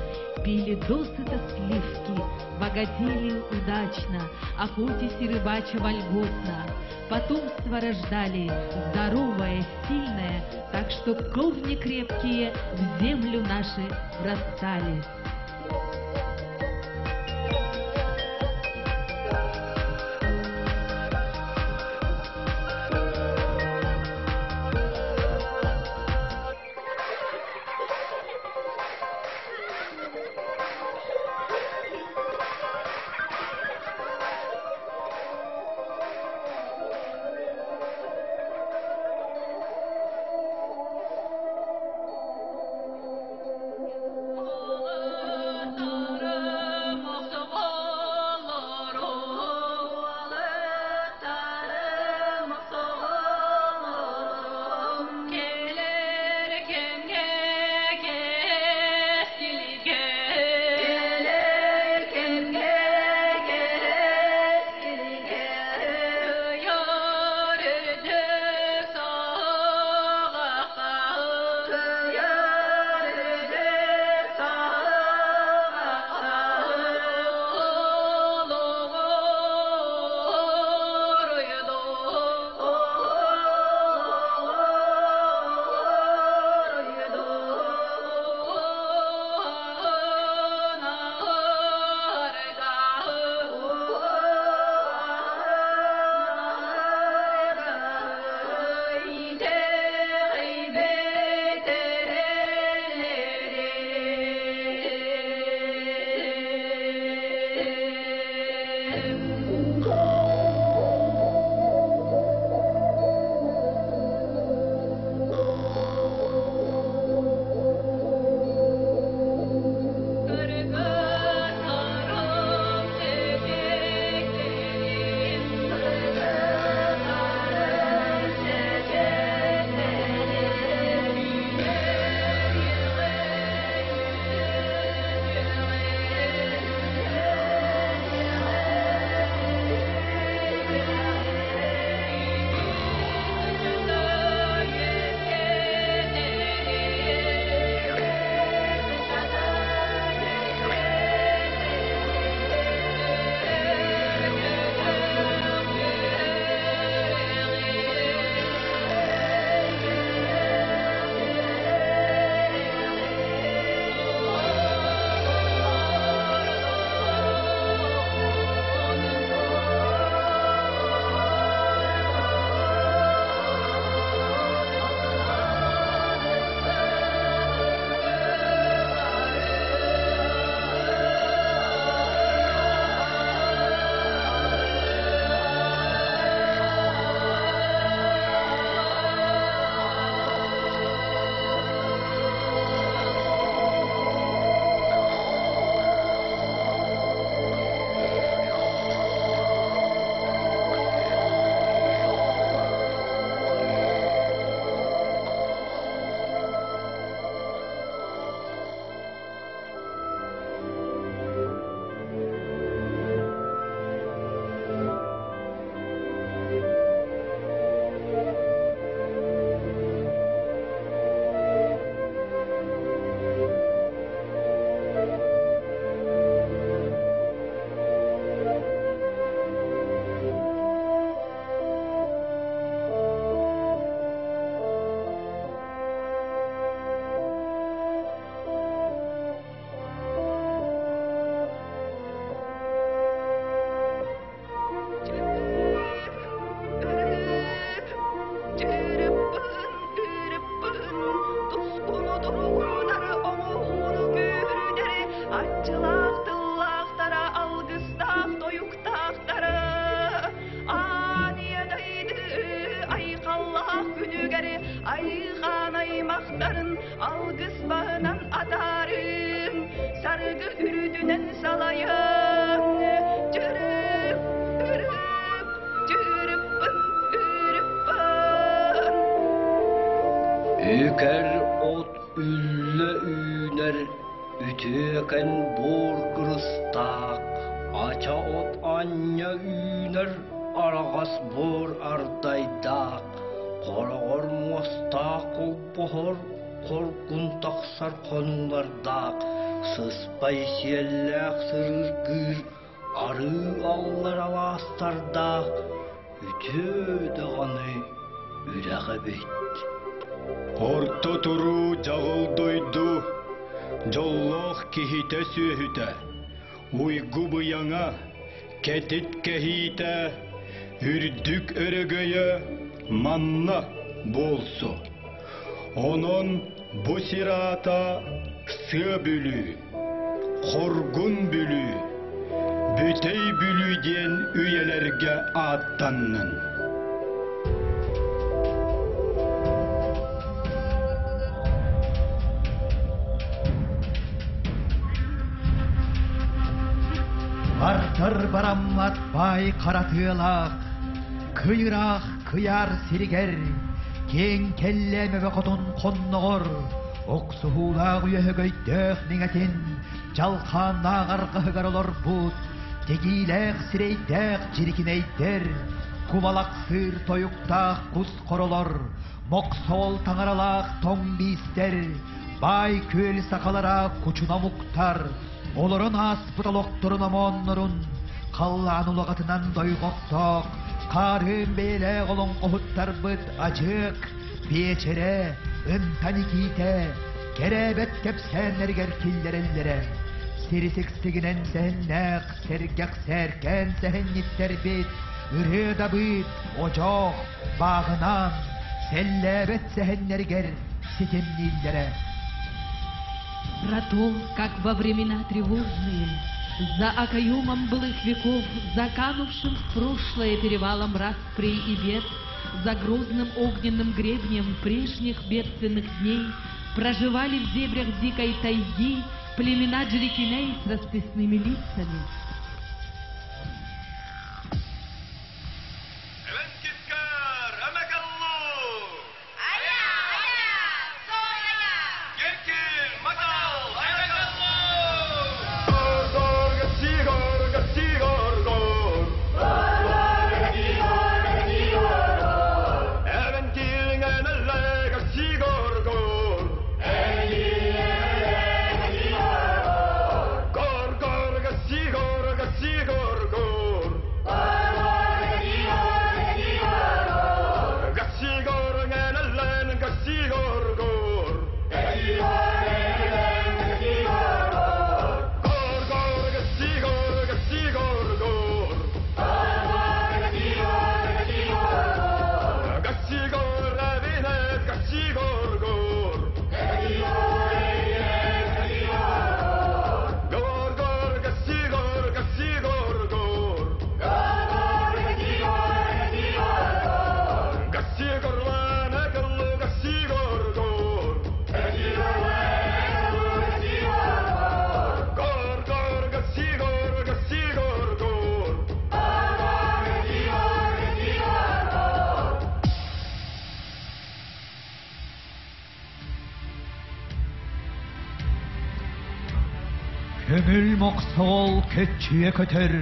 пили досыта сливки, богатели удачно, охотясь и рыбача вольготно. Потомство рождали, здоровое, сильное, так что корни крепкие в землю наши врастали. Сүрүнэн салайан Чырып, ырып, чырыппын, ырыппын Үкэр от үллэ үүнэр үтүөкэн буор кырыстаах, ача от анньа үүнэр араҕас буор ардайдаах, хороҕор муостаах холбоһор хоргун тахсар хонуулардаах, сыспай сиэллээх сырыыргыыр арыы аллар алаастардаах үтүө даҕаны үрэх эбит. Орто туруу дьаҕыл дойду дьоллоох киһитэ-сүөһүтэ, уйгу быйаҥа, кэтит кэһиитэ, үрдүк өрөгөйө манна буолсу. Онон бу сир аата Сыа Бүлүү, Хоргун Бүлүү, Бүтэй Бүлүү диэн үйэлэргэ ааттаннын. Бартар бараммат баай хара тыалаах, кыйыраах кыйаар сиригэр, киэҥ кэллээмэбэ хотун хонноҕор, охсуһуулаах үөһөгөйдөөх миҥэтин дьалхааннаах арҕаһыгар олорбут тигиилээх сирэйдээх дьирикинэйдэр, кубалахсыыр тойуктаах кус хоролор, мохсоҕол таҥаралаах тоҥ биистэр, баай күөл сахалара кучуна омуктар, олорон ааспыт олохторун омооннорун халлаан улаҕатынан дойҕохтоох, хаарыын бэйэлээх олоҥхоһуттарбыт Ачык, Биэчэрэ, Ынта Никиитэ кэрээбэт кэпсээннэригэр киллэрэллэрэ. Сири сиксигинэн сэһэннээх, сэргэх сээркээн сэһэнньиттэрбит ырыа дабыыт, одьоох, бааҕынаан, сэллээбэт сэһэннэригэр ситимнииллэрэ. Про то, как во времена тревожные, за окоемом былых веков, заканувшим в прошлое перевалом распри и бед, за грозным огненным гребнем прежних бедственных дней проживали в дебрях дикой тайги племена Джерикиней с расписными лицами. Көҥүл мохсоҕол көччүйэ көтөр,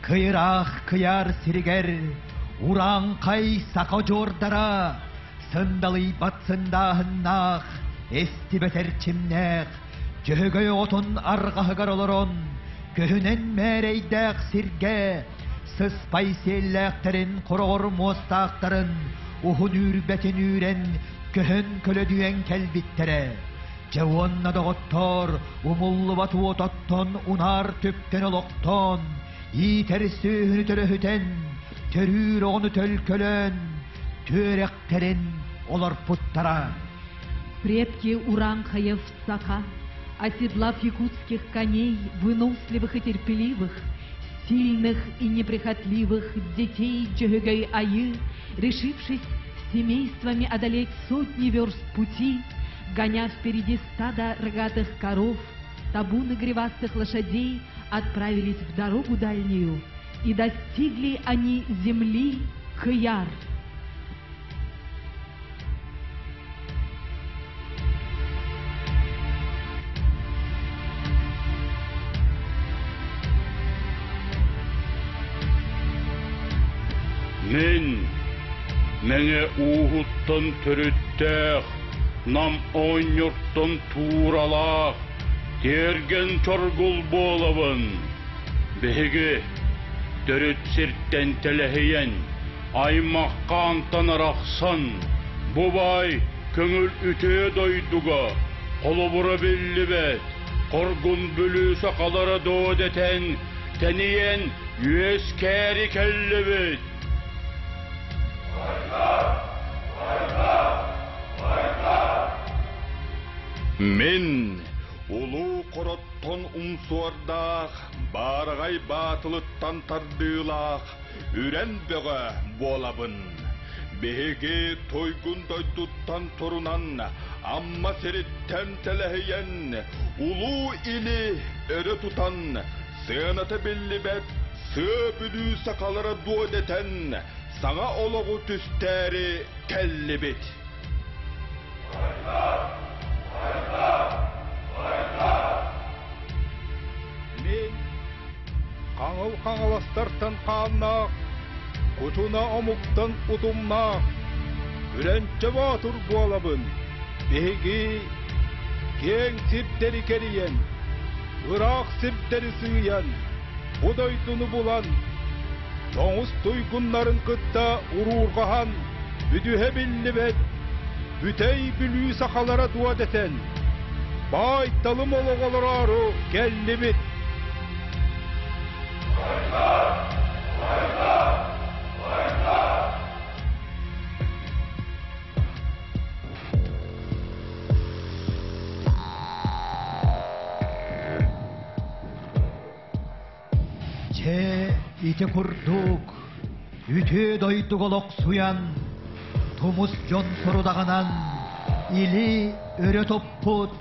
кыйыраах кыйаар сиригэр урааҥхай саха удьуордара сындалыйбат сындааһыннаах, эстибэт эрчимнээх, Дьөһөгөй оҕотун арҕаһыгар олорон, көһүнэн мээрэйдээх сиргэ сыспай сиэллээхтэрин хороҕор муостаахтарын уһун үүрбэтин үүрэн көһөн көлөдүйэн кэлбиттэрэ. Дьэ уонна доҕоттоор, умуллубат уот оттон унаар түптэн олохтоон, иитэр сүөһүнү төрөһүтэн, төрүүр оҕону төлкөлөөн, түөрэхтэрин олорпуттара. Предки Уранхаев Саха, оседлав якутских коней, выносливых и терпеливых, сильных и неприхотливых детей Джehөгөй-Айы, решившись семействами одолеть сотни верст пути, гоня впереди стада рогатых коров, Табуны гривастых лошадей отправились в дорогу дальнюю, и достигли они земли Кыяр. Мин Мэҥэ ууһуттан төрүттээх, Нам оонньортон тууралаах, тиэргэн чоргул буолабын. Биһиги төрүт сиртэн тэлэһийэн, аймаххаантан арахсан, бу баай көҥүл үтүө дойдуга холобура биллибэт, хоргун Бүлүү сахалара дуо дэтэн, тэнийэн үөскээри кэллибит. Мин улуу Хороттон умсуордаах, баараҕай баатылыттан тардыылаах Үрэн Бөҕө буолабын. Биһиги туйгун дойдуттан турунан, Амма сириттэн тэлэһийэн, улуу или өрө тутан, сыаната биллибэт Сыа Бүлүү сахалара дуо дэтэн, саҥа олоҕу түстээри кэллибит. Мин Хаҥыл Хаҥаластартан хааннаах, кутуна омуктан утумнаах, Үрэнчэ Боотур буолабын. Биһиги киэҥ сирдэри кэрийэн, ыраах сирдэри сыыйан, бу дойдуну булан, тоҥус туйгуннарын кытта уруурҕаһан, бүдүһэ биллибэт Бүтэй Бүлүү сахалара дуо дэтэн, баай-талым олоҕу олороору кэллибит. Дьэ, ити курдук, үтүө дойдуга олохсуйан, тумус дьон сорудаҕынан или өрө туппут,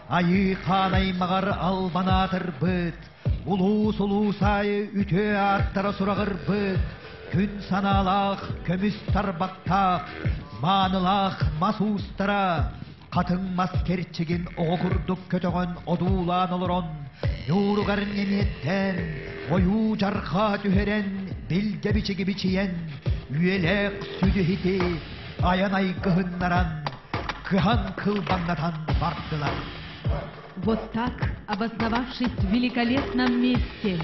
айыы хаан аймаҕар албанаатырбыт, улуус-улуус аайы үтүө ааттара сураҕырбыт, күн санаалаах, көмүс тарбахтаах, маанылаах мас уустара Хатыҥ мас кэрчигин оҕо курдук көтөҕөн одуулаан олорон, ньууругар ньэмиэттээн, ойуу дьарҕаа түһэрэн, билгэ бичиги бичийэн, үйэлээх сүдүһити айан айгыһыннаран, кыһан кылбаҥнатан бардылар. Вот так, обосновавшись в великолепном месте,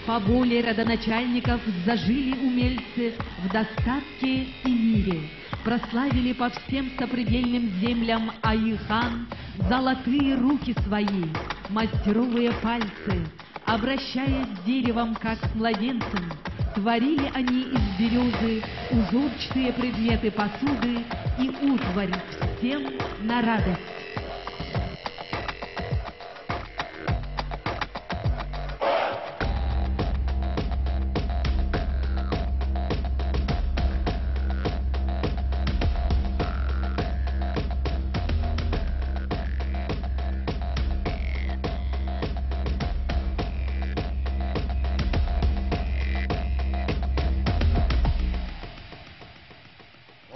по воле родоначальников зажили умельцы в достатке и мире прославили по всем сопредельным землям Айхан золотые руки свои, мастеровые пальцы, обращаясь с деревом, как с младенцем, творили они из березы узорчатые предметы посуды и утварь всем на радость.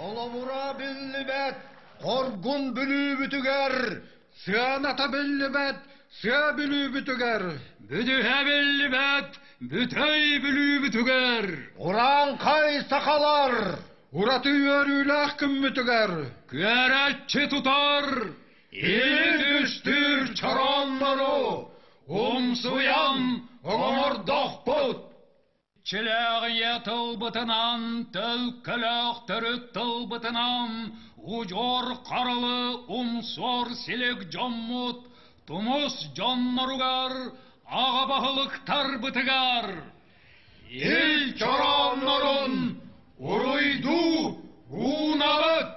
Олобура биллибэт, хоргун бүлүүбүтүгэр Сыаната биллибэт, сыа бүлүүбүтүгэр. Бүдүһэ биллибэт, бүтэй бүлүүбүтүгэр. Урааҥхай сахалар! Ураты үөрүүлээх күммүтүгэр. Күөрэччи тутар, или түстүүр чорооннору умсуйан оҥордохпут. Чилээҕийэ тылбытынан, төлкөлөөх төрүт тылбытынан удьуор харалы умсуор силик дьоммут тумус дьонноругар, аҕа баһылыктарбытыгар Ил чорооннорун уруйдуу уунабыт!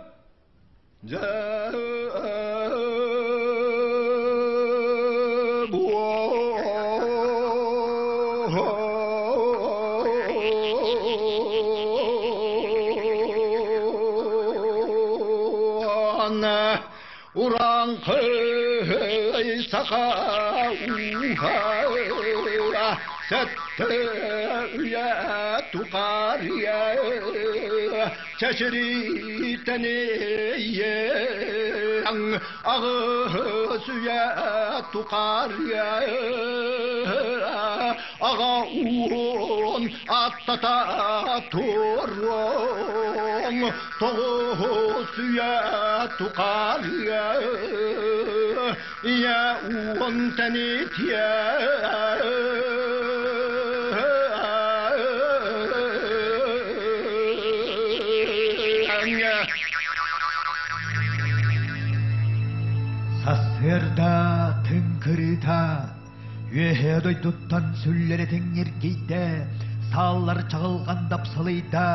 Ураңкы Саха ууһа сэттэ үйэ тухарыйа чэчиритэниэҥ аҕыс үйэ тухарыйа аҕа уон аттата туруоҥ тоҕус үйэ тухарыйа ийэ уон тэнитиэ. Сарсыарда түҥ кырыыта Үөһээ дойдуттан сүллэрэ тэҥниргийдэ, сааллар чаҕылҕан дапсалыйда,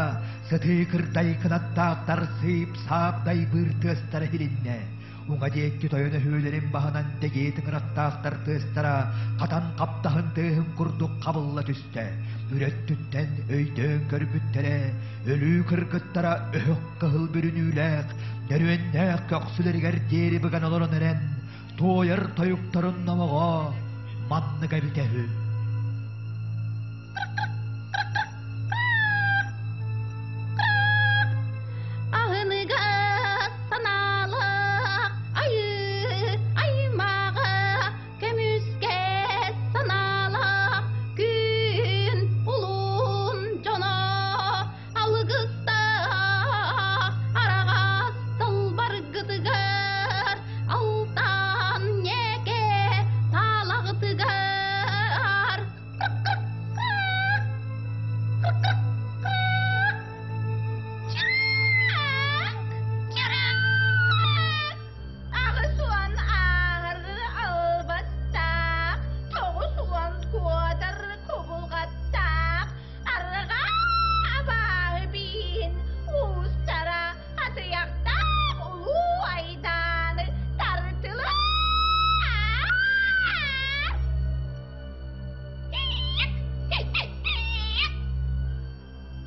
сытыы кырдай кынаттаахтар сыып-саап дайбыыр тыастара иһилиннэ. Уҥа диэки тойон өһүөлэрин баһынан дэгиэ тыҥырахтаахтар тыастара хатан хаптаһын тыаһын курдук хабылла түстэ. Үрөттүттэн өйдөөн көрбүттэрэ, өлүү кыргыттара өһөх кыһыл бүрүнүүлээх, нөрүөннээх көхсүлэригэр диэри быган олорон эрэн, туойар тойуктарын номоҕо маннык эбитэ үһү. Аһыныгас санаалаах айыы аймаҕа көмүскэс санаалаах күн улуун дьоно алгыстаах араҕас талбаргытыгар алтан ньээкэ таалаҕытыгар. 80 ааҕар албастаах, 90 куотар кубулҕаттаах, арҕаа абааһы биин уустара атыйахтаах улуу айдааны тартылар.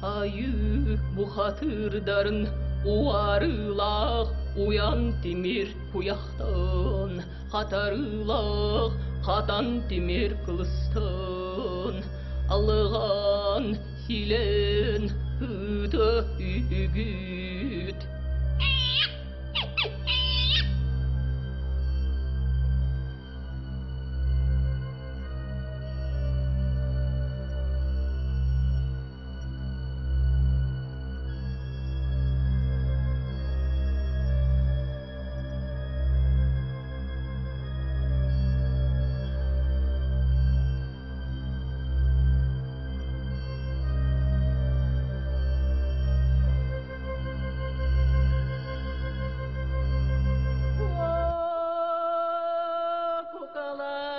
Айыы бухатыырдарын уарыылаах уйан тимир куйахтан, хатарыылаах хатан тимир кылыстан, алыган силэн ыыта үгүт.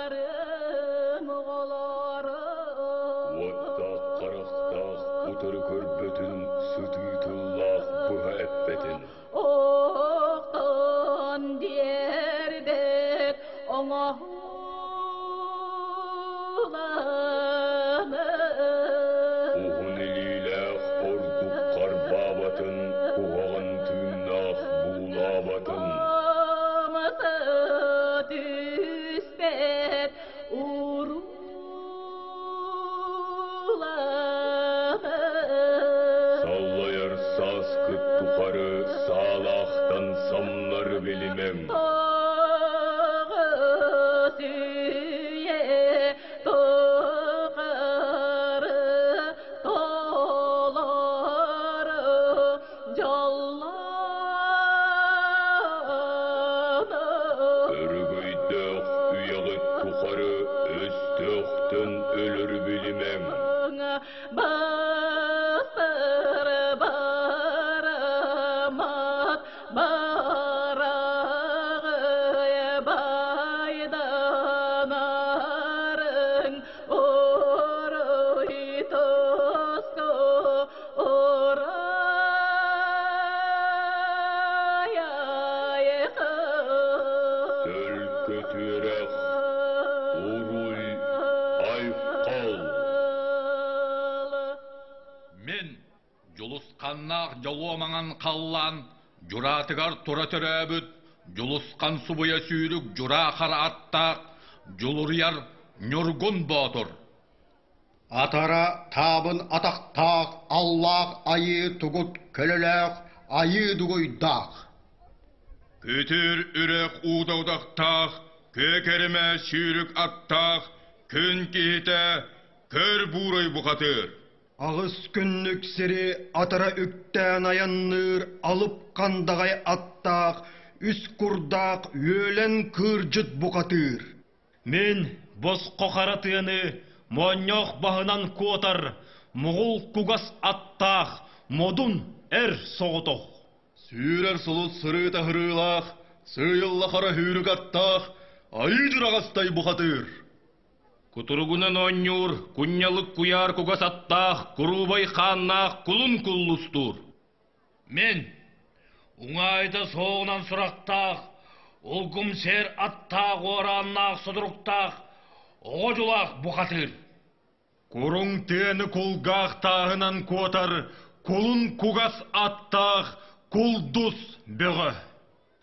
Кукаларым оҕолорум. Уоттаах харахтаах утары көрбөтүн, сытыы тыллаах быһа эппэтин. Оқтон диэрбэт оҥоһууланы. Уһун илиилээх ордук харбаабатын, куһаҕан тыыннаах буулаабатын. Амасы түспэт урууланы. Саллайар сааскыт тухары саалаахтан самнары билимэҥ. Тоҕус үйэ тухары толору дьоллону. Өрөгөйдөөх үйэҕит тухары өстөөхтөн өлөрү билимэҥ. Бастыр барымат бараҕы байданарыҥ уруй туску урай-айхал. Төлкө түөрэх, уруй, айхал. Мин Дьулусханнаах дьолуо маҥан халлаан дьураатыгар тура төрөөбүт. Дьулусхан субуйа сүүрүк дьураа хара аттаах Дьулуруйар Ньургун Боотур. Атара таабын атахтаах аллаах айыы тугут көлөлөөх айыы дугуйдаах. Күтүр үрэх уута утахтаах, күөкэримэ сүүрүк аттаах, күн киһитэ көр буурай бухатыыр. Аҕыс күннүк сири атара үктээн айанныыр алып хандаҕай аттаах, үс курдаах үөлэн кыырдьыт бухатыыр. Мин босхо хара тыаны моонньоох баһынан куотар моҕол кугас аттаах модун эр соҕотох. Сүүрэр сулус сырыыта сырыылаах, сыыйылла хара сүүрүк аттаах, айыы дьураҕастай бухатыыр. Кутуругунан оонньуур, кунньалык куйаар кугас аттаах, куруубай хааннаах кулун куллустуур. Мин уҥаайда суоҕунан сурахтаах, улгум сиэр аттаах уорааннаах содуруктаах оҕо дьулаах бухатыыр. Куруҥ тыаны кулгаах тааһынан куотар, кулун кугас аттаах кулдус бөҕө.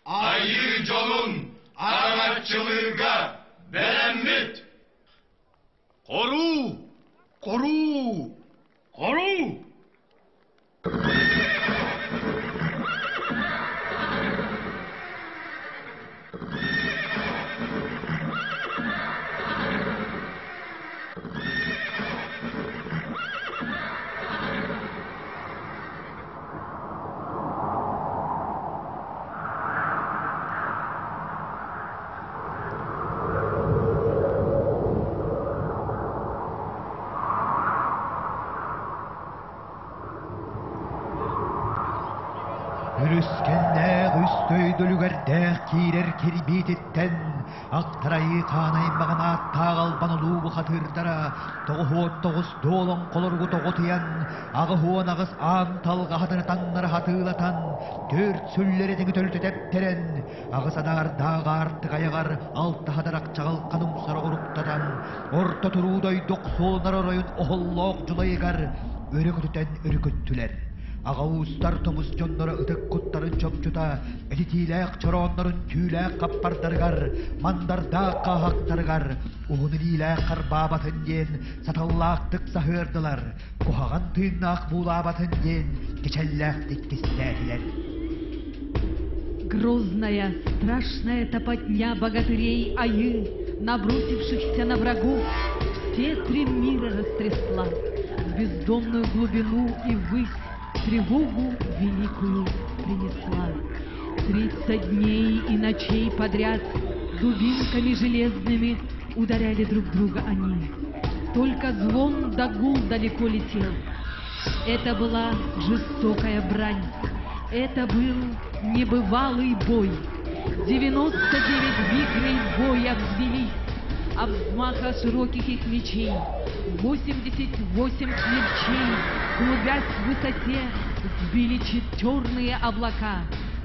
Айыы дьонун араҥаччылыырга бэлэммит! Хоруу! Хоруу! Хоруу! Өрүскэннээх үс төйдөлүгэрдээх киирэр кирбиититтэн Ахтарайыы хаан аймаҕын ааттаах албан улуу бухатыырдара 99 дуолан холоругу тоҕутуйан, 88 аан талҕаһатыны таҥнары хатыылатан, түөрт сүллэри тэҥи төлүтэ тэптэрэн, аҕыс адаардаах аартык айаҕар алта хатарах чаҕылхан умсара уруктатан, орто туруу дойду охсуолунар оройун оһоллоох дьулайыгар өрө көтүтэн өрүкүттүлэр. Аҕа уустар тумус дьонноро ытык куттарын чопчута этитиилээх чорооннорун түүлээх хаппардарыгар, мандардаах хааһахтарыгар уһун илиилээх харбаабатын диэн саталлаахтык саһыардылар, куһаҕан тыыннаах буулаабатын диэн кичэллээхтик кистээтилэр. Грозная, страшная топотня богатырей Айы, набросившихся на врагов, все три мира растрясла, в бездонную глубину и ввысь тревогу великую принесла. 30 дней и ночей подряд дубинками железными ударяли друг друга они. Только звон да гул далеко летел. Это была жестокая брань. Это был небывалый бой. 99 вихрей боя взвелись от взмаха широких их мечей. 88 смерчей, клубясь в высоте, сбили черные облака.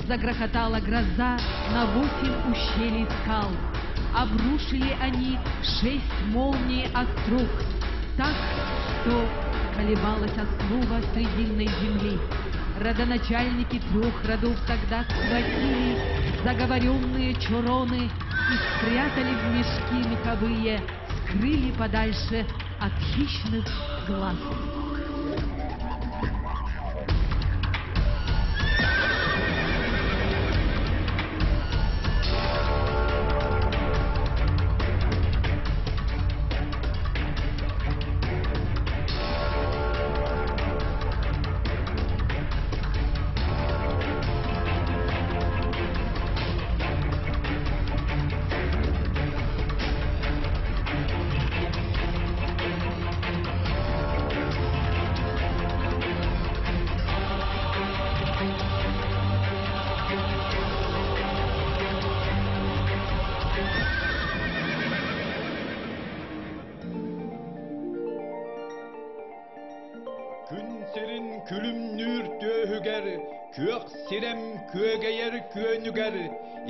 Загрохотала гроза на восемь ущелий скал. Обрушили они шесть молний острог, так, что колебалась основа срединной земли. Родоначальники трех родов тогда схватили заговоренные чороны и спрятали в мешки меховые, скрыли подальше от хищных глаз. Күн сирин күлүмнүүр түөһүгэр, күөх сирэм күөгэйэр күөнүгэр,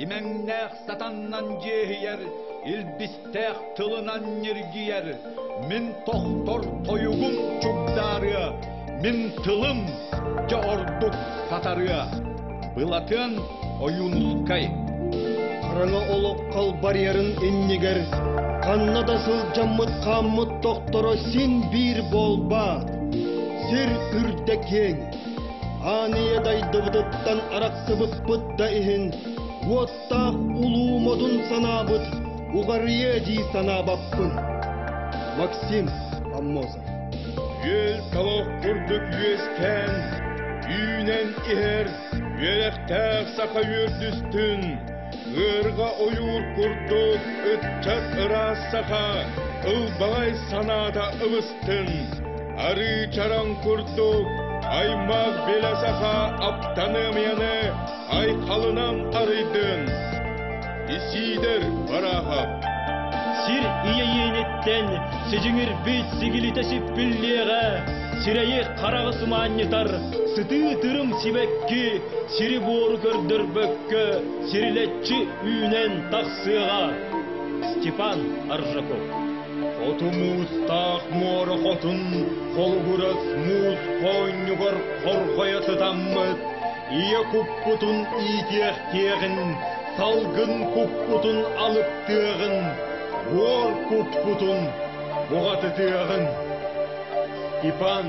имэҥнээх сатаннан дьиэһийэр, илбистээх тылынан ньиргийэр, мин тохтор тойугум чугдаарыа, мин тылым дьэ ордук сатарыа. Былатыан Ойуунускай. Хараҥа олох халбарыйарын иннигэр ханна да сылдьаммыт хааммыт тохторо син биир буолбаат. Сир үрдэ киэҥ. Аан ийэ дайдыбытыттан арахсыбыппыт да иһин, уоттаах улуу модун санаабыт уҕарыйыа дии санаабаппын. Максим Аммосов Үөл талах курдук үөскээн, үүнэн иһэр үөрэхтээх саха үөрдүстүн, ыарҕа ойуур курдук ыччат ыраас саха ылбаҕай санаата ыбыстын, арыы чараҥ курдук аймах билэ саха аптаныамыйаны айхалынан арыйдын. Исиидэр Бараахап Сир ийэйииниттэн сидьиҥирбит сигилитэ сиппиллиэҕэ, сирэйи хараҕы сымаанньытар сытыы тырым сибэкки сири-буору көрдөрбөккө сирилэччи үүнэн тахсыаҕа. Степан Аржаков Хоту муустаах муора хотун холугурас муус хоонньугар хорҕойо сытаммыт, ийэ куппутун иитиэхтиэҕин, салгын куппутун алыптыаҕын, буор куппутун буҕатытыаҕын. Степан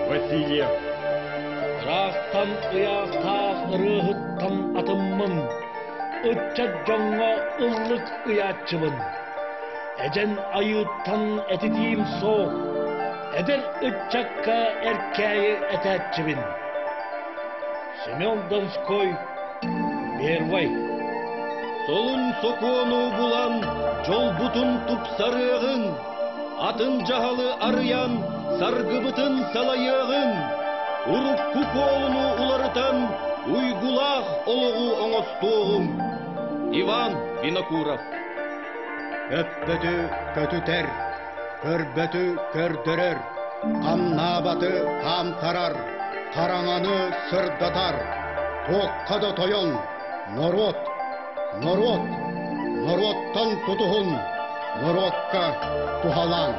Васильев Ыраахтан ыйаахтаах ырыаһыттан атыммын, ыччат дьоҥҥо ыллык ыйааччыбын. Эдьэн айыыттан этитиим суох, эдэр ыччакка эркээйи этээччибин. Семен Донской Первый. Солун сокуону булан, дьолбутун тупсарыаҕыҥ, атын дьаһалы арыйан, саргыбытын салайыаҕыҥ, урукку куолуну уларытан, уйгулаах олоҕу оҥостуоҕуҥ. Иван Винокуров Көппөтү көтүтэр, көрбөтү көрдөрөр, хамнаабаты хаамтарар, хараҥаны сырдатар, туохха да тойон, норуот, норуот, норуоттан тутуһун, норуокка туһалаан.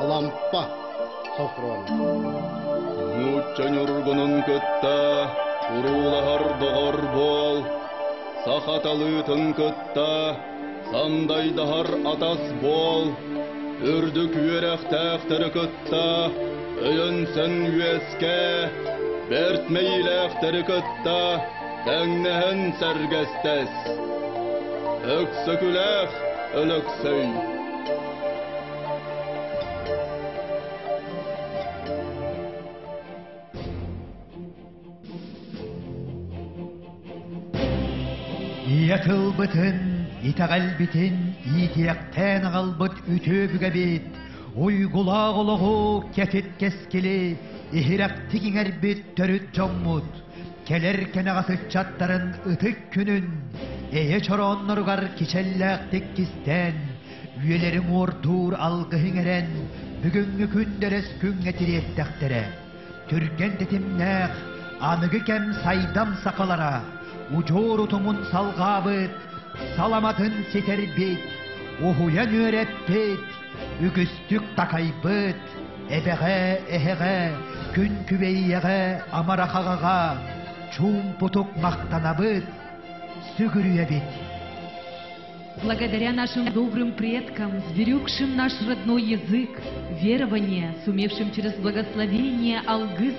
Алампа Софрон. Нуучча ньургунун кытта уруулаһар доҕор буол, саха талыытын кытта сандайдаһар атас буол, үрдүк үөрэхтээхтэри кытта өйөнсөн үөскээ, бэрт мэйиилээхтэри кытта тэҥнэһэн сэргэстэс. Өксөкүлээх Өлөксөй Ийэ тылбытын, итэҕэлбитин иитиэхтээн аҕалбыт үтүө өбүгэбит, уйгулаах олоҕу кэтит кэскили иһирэхтик иҥэрбит төрүт дьоммут, кэлэр кэнэҕэс ыччаттарын ытык күнүн эйэ чороонноругар кичэллээхтик кистээн, үйэлэри уҥуордуур алгыһы иҥэрэн, бүгүҥҥү күндэлэс күҥҥэ тириэртэхтэрэ. Түргэн тэтимнээх, аныгы кэм сайдам сахалара, удьуор утумун салҕаабыт, саламатын ситэрбит, уһуйан үөрэппит, үгүстүк такайбыт, эбэҕэ, эһэҕэ, күн күбэйиэҕэ, амарахаҕаҕа чуумпутук махтанабыт, сүгүрүйэбит. Благодаря нашим добрым предкам, сберегшим наш родной язык, верование, сумевшим через благословение Алгыс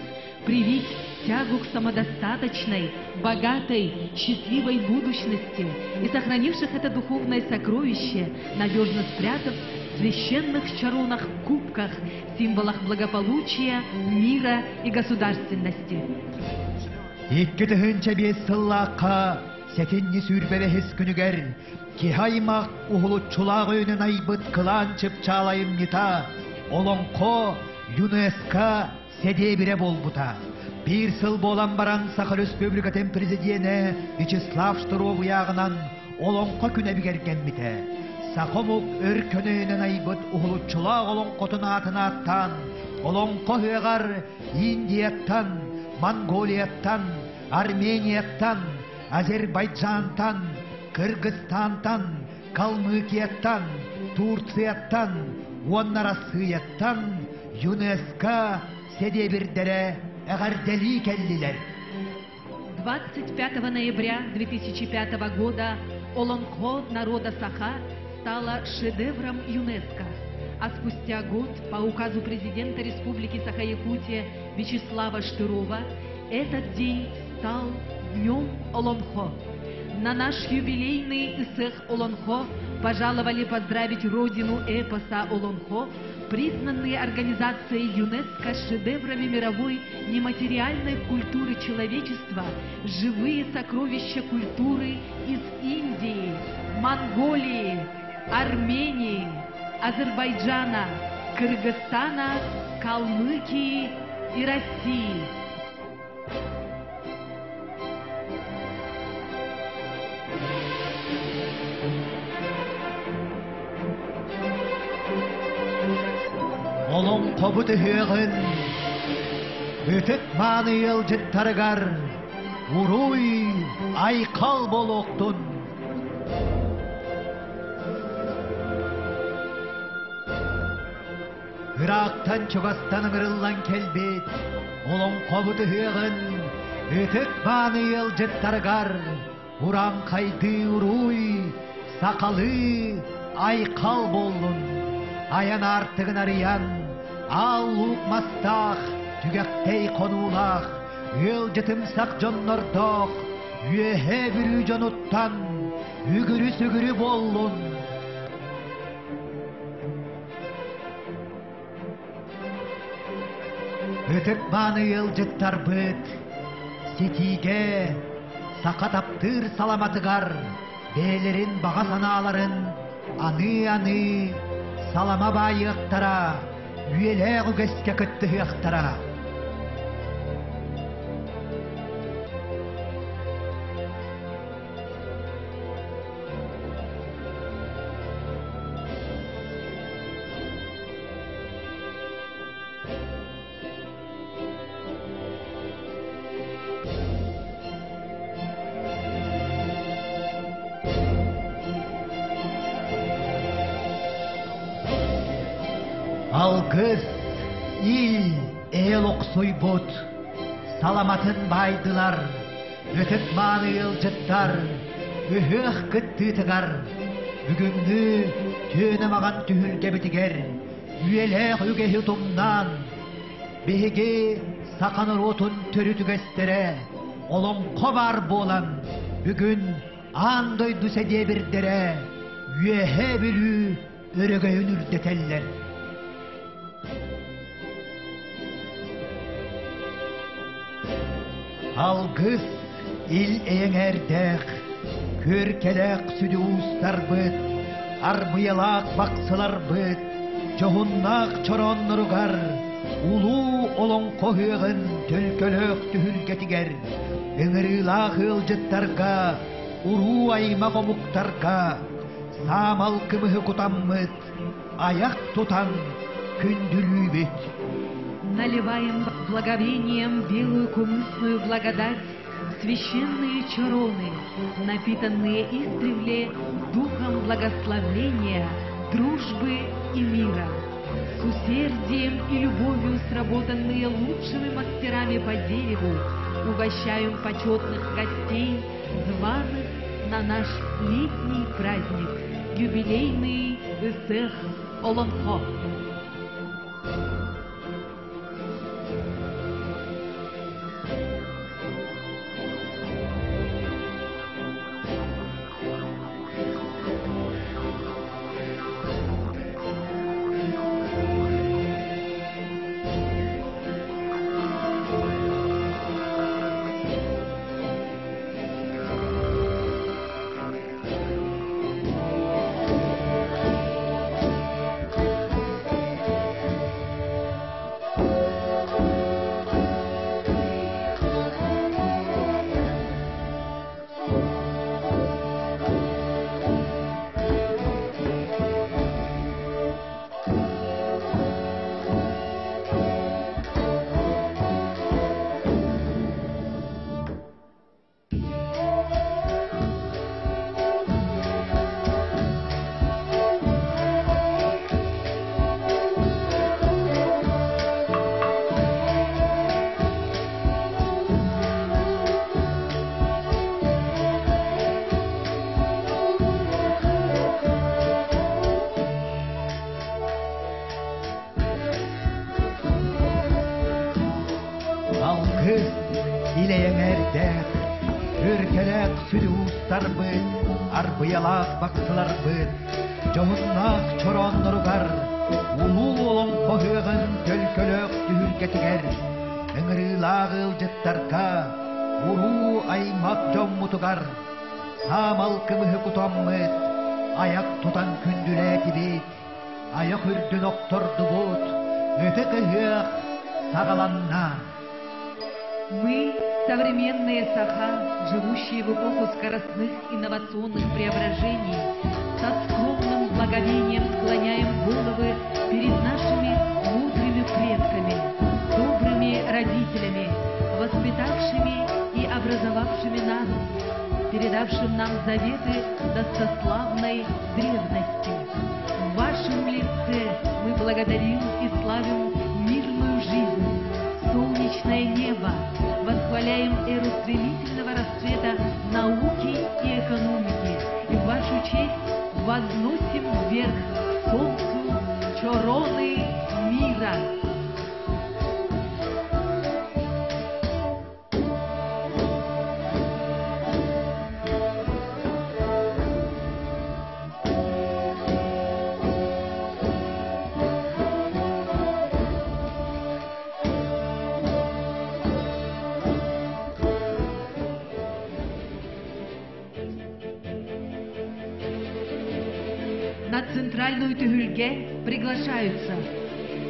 привить тягу к самодостаточной, богатой, счастливой будущности и сохранивших это духовное сокровище, надежно спрятав в священных чаронах кубках, символах благополучия, мира и государственности. Икки тыһыынча биэс сыллаахха сэтинньи сүүрбэбэһис күнүгэр киһи аймах уһулуччулаах өйүнэн айбыт кылаан чыпчаал айымньыта Олоҥхо ЮНЕСКО сэдиэбирэ буолбута. Биир сыл буолан баран Саха Республикатын президенэ Вячеслав Штыров ыйааҕынан Олоҥхо күнэ бигэргэммитэ. Саха омук өр көнөйүнэн айбыт уһулуччулаах олоҥхотун аатын ааттаан, Олоҥхо ыһыаҕар Индияттан, Монголияттан, Арменияттан, Азербайджантан, Кыргызстантан, Калмыкияттан, Турцияттан уонна Арассыыйаттан ЮНЕСКО сэдиэбирдэрэ эҕэрдэлии кэллилэр. 25 ноября 2005 года. Олонхо народа Саха стала шедевром ЮНЕСКО. А спустя год по указу президента Республики Саха-Якутия Вячеслава Штырова этот день стал Днем Олонхо. На наш юбилейный Исэх Олонхо пожаловали поздравить родину эпоса Олонхо, признанные организацией ЮНЕСКО шедеврами мировой нематериальной культуры человечества, живые сокровища культуры из Индии, Монголии, Армении, Азербайджана, Кыргызстана, Калмыкии и России. Олоҥхобут ыһыаҕын ытык мааны ыалдьыттарыгар уруй айхал буолуохтун! Ыраахтан чугастан ыҥырыллан кэлбит олоҥхобут ыһыаҕын ытык мааны ыалдьыттарыгар Урааҥхайдыы уруй, сахалыы айхал буоллун! Айан аартыгын арыйан, аал луук мастаах, түгэхтэй хонуулаах, ыалдьытымсах дьоннордоох, Үөһээ Бүлүү дьонуттан үгүрү-сүгүрү буоллун! Ытык-мааны ыалдьыттарбыт ситиигэ саха таптыыр саламатыгар бэйэлэрин баҕа санааларын аныы-аныы салама баайыахтара, үйэлээх үгэскэ кыттыһыахтара. Алгыс ил ээл охсуйбут, саламатын баайдылар, ытык-мааны ыалдьыттар, ыһыах кыттыытыгар бүгүҥҥү түөнэ маҕан түһүлгэбитигэр үйэлээх үгэһи утумнаан, биһиги саха норуотун төрүт үгэстэрэ олоҥхо баар буолан, бүгүн аан дойду сэдиэбирдэрэ Үөһээ Бүлүү өрөгөйүн үрдэтэллэр. Алгыс ил эйэҥээрдээх, күөркэлээх сүдү уустарбыт, армыйалаах бахсыларбыт, дьоһуннаах чороонноругар, улуу олоҥхо ыһыаҕын төлкөлөөх түһүлгэтигэр, ыҥырыылаах ыалдьыттарга, уруу аймах омуктарга саамал кымыһы кутаммыт, аяк тутан күндүлүүбүт. Наливаем благовением белую кумысную благодать священные чороны, напитанные издревле духом благословления, дружбы и мира, с усердием и любовью сработанные лучшими мастерами по дереву, угощаем почетных гостей, званых на наш летний праздник, юбилейный Ысых Олонхо. Урукку илэйэҥээрдээх, өркөлөөх сүдү уустарбыт, арбыйалаах баксыларбыт, дьоһуннаах чороонноругар, улуу олоҥхо ыһыаҕын төлкөлөөх түһүлгэтигэр, ыҥырыылаах ыалдьыттарга, уруу аймах дьоммутугар саамал кымыһы кутаммыт, айах тутан күндүлээтибит, айах үрдүн охтордубут, ытык ыһыах саҕаланна. Мы, современные саха, живущие в эпоху скоростных инновационных преображений, со скромным благовением склоняем головы перед нашими мудрыми предками, добрыми родителями, воспитавшими и образовавшими нас, передавшим нам заветы достославной древности. В вашем лице мы благодарим и славим мирную жизнь, солнечное небо, восхваляем эру стремительного расцвета науки и экономики. И в вашу честь возносим вверх к солнцу чороны мира. На центральную Тюхюльге приглашаются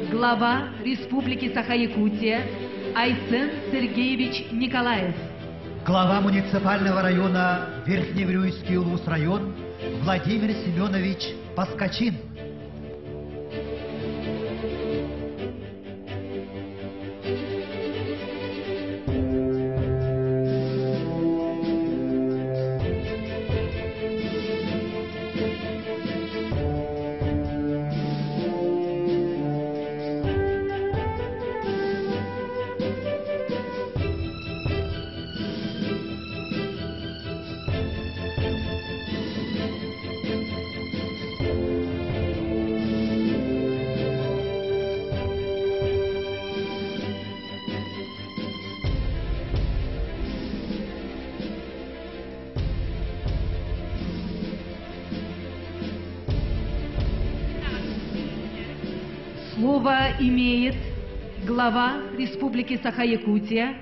глава Республики Саха-Якутия Айсен Сергеевич Николаев. Глава муниципального района Верхневрюйский улус-район Владимир Семенович Паскачин. Слово имеет глава Республики Саха-Якутия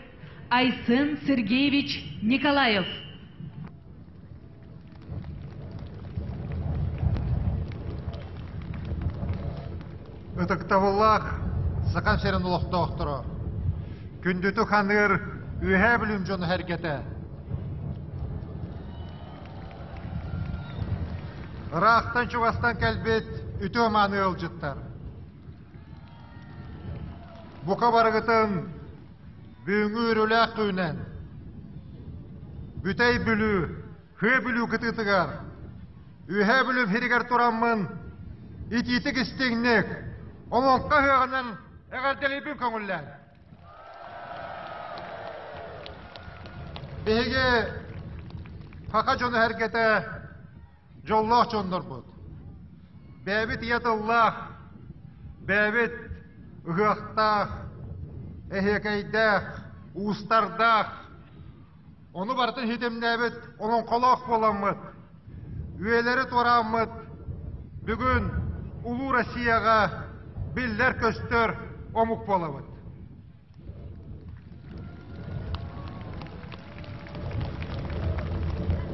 Айсен Сергеевич Николаев. Ытыктабыллаах Саха сирин олохтоохторо, күндүтүк ханыыр Үөһээ Бүлүүм дьоно сэргэтэ. Ыраахтан чугастан кэлбит үтүө мааны ыалдьыттар. Бука барыгытын бүгүҥҥү үөрүүлээх күнүнэн Бүтэй Бүлүү, Хыа Бүлүү кытыытыгар, Үөһээ Бүлүүм сиригэр тураммын итиитик истиҥник, олоҥхо ыһыаҕынан эҕэрдэлиибин көҥүллээн. Биһиги саха дьоно сэргэтэ дьоллоох дьоннорбут. Бэйэбит ийэ тыллаах, бэйэбит ыһыахтаах, эһиэкэйдээх, уустардаах, ону барытын ситимнээбит олоҥхолоох буоламмыт, үйэлэри туорааммыт бүгүн Улуу Россияҕа биллэр-көстөр омук буолабыт.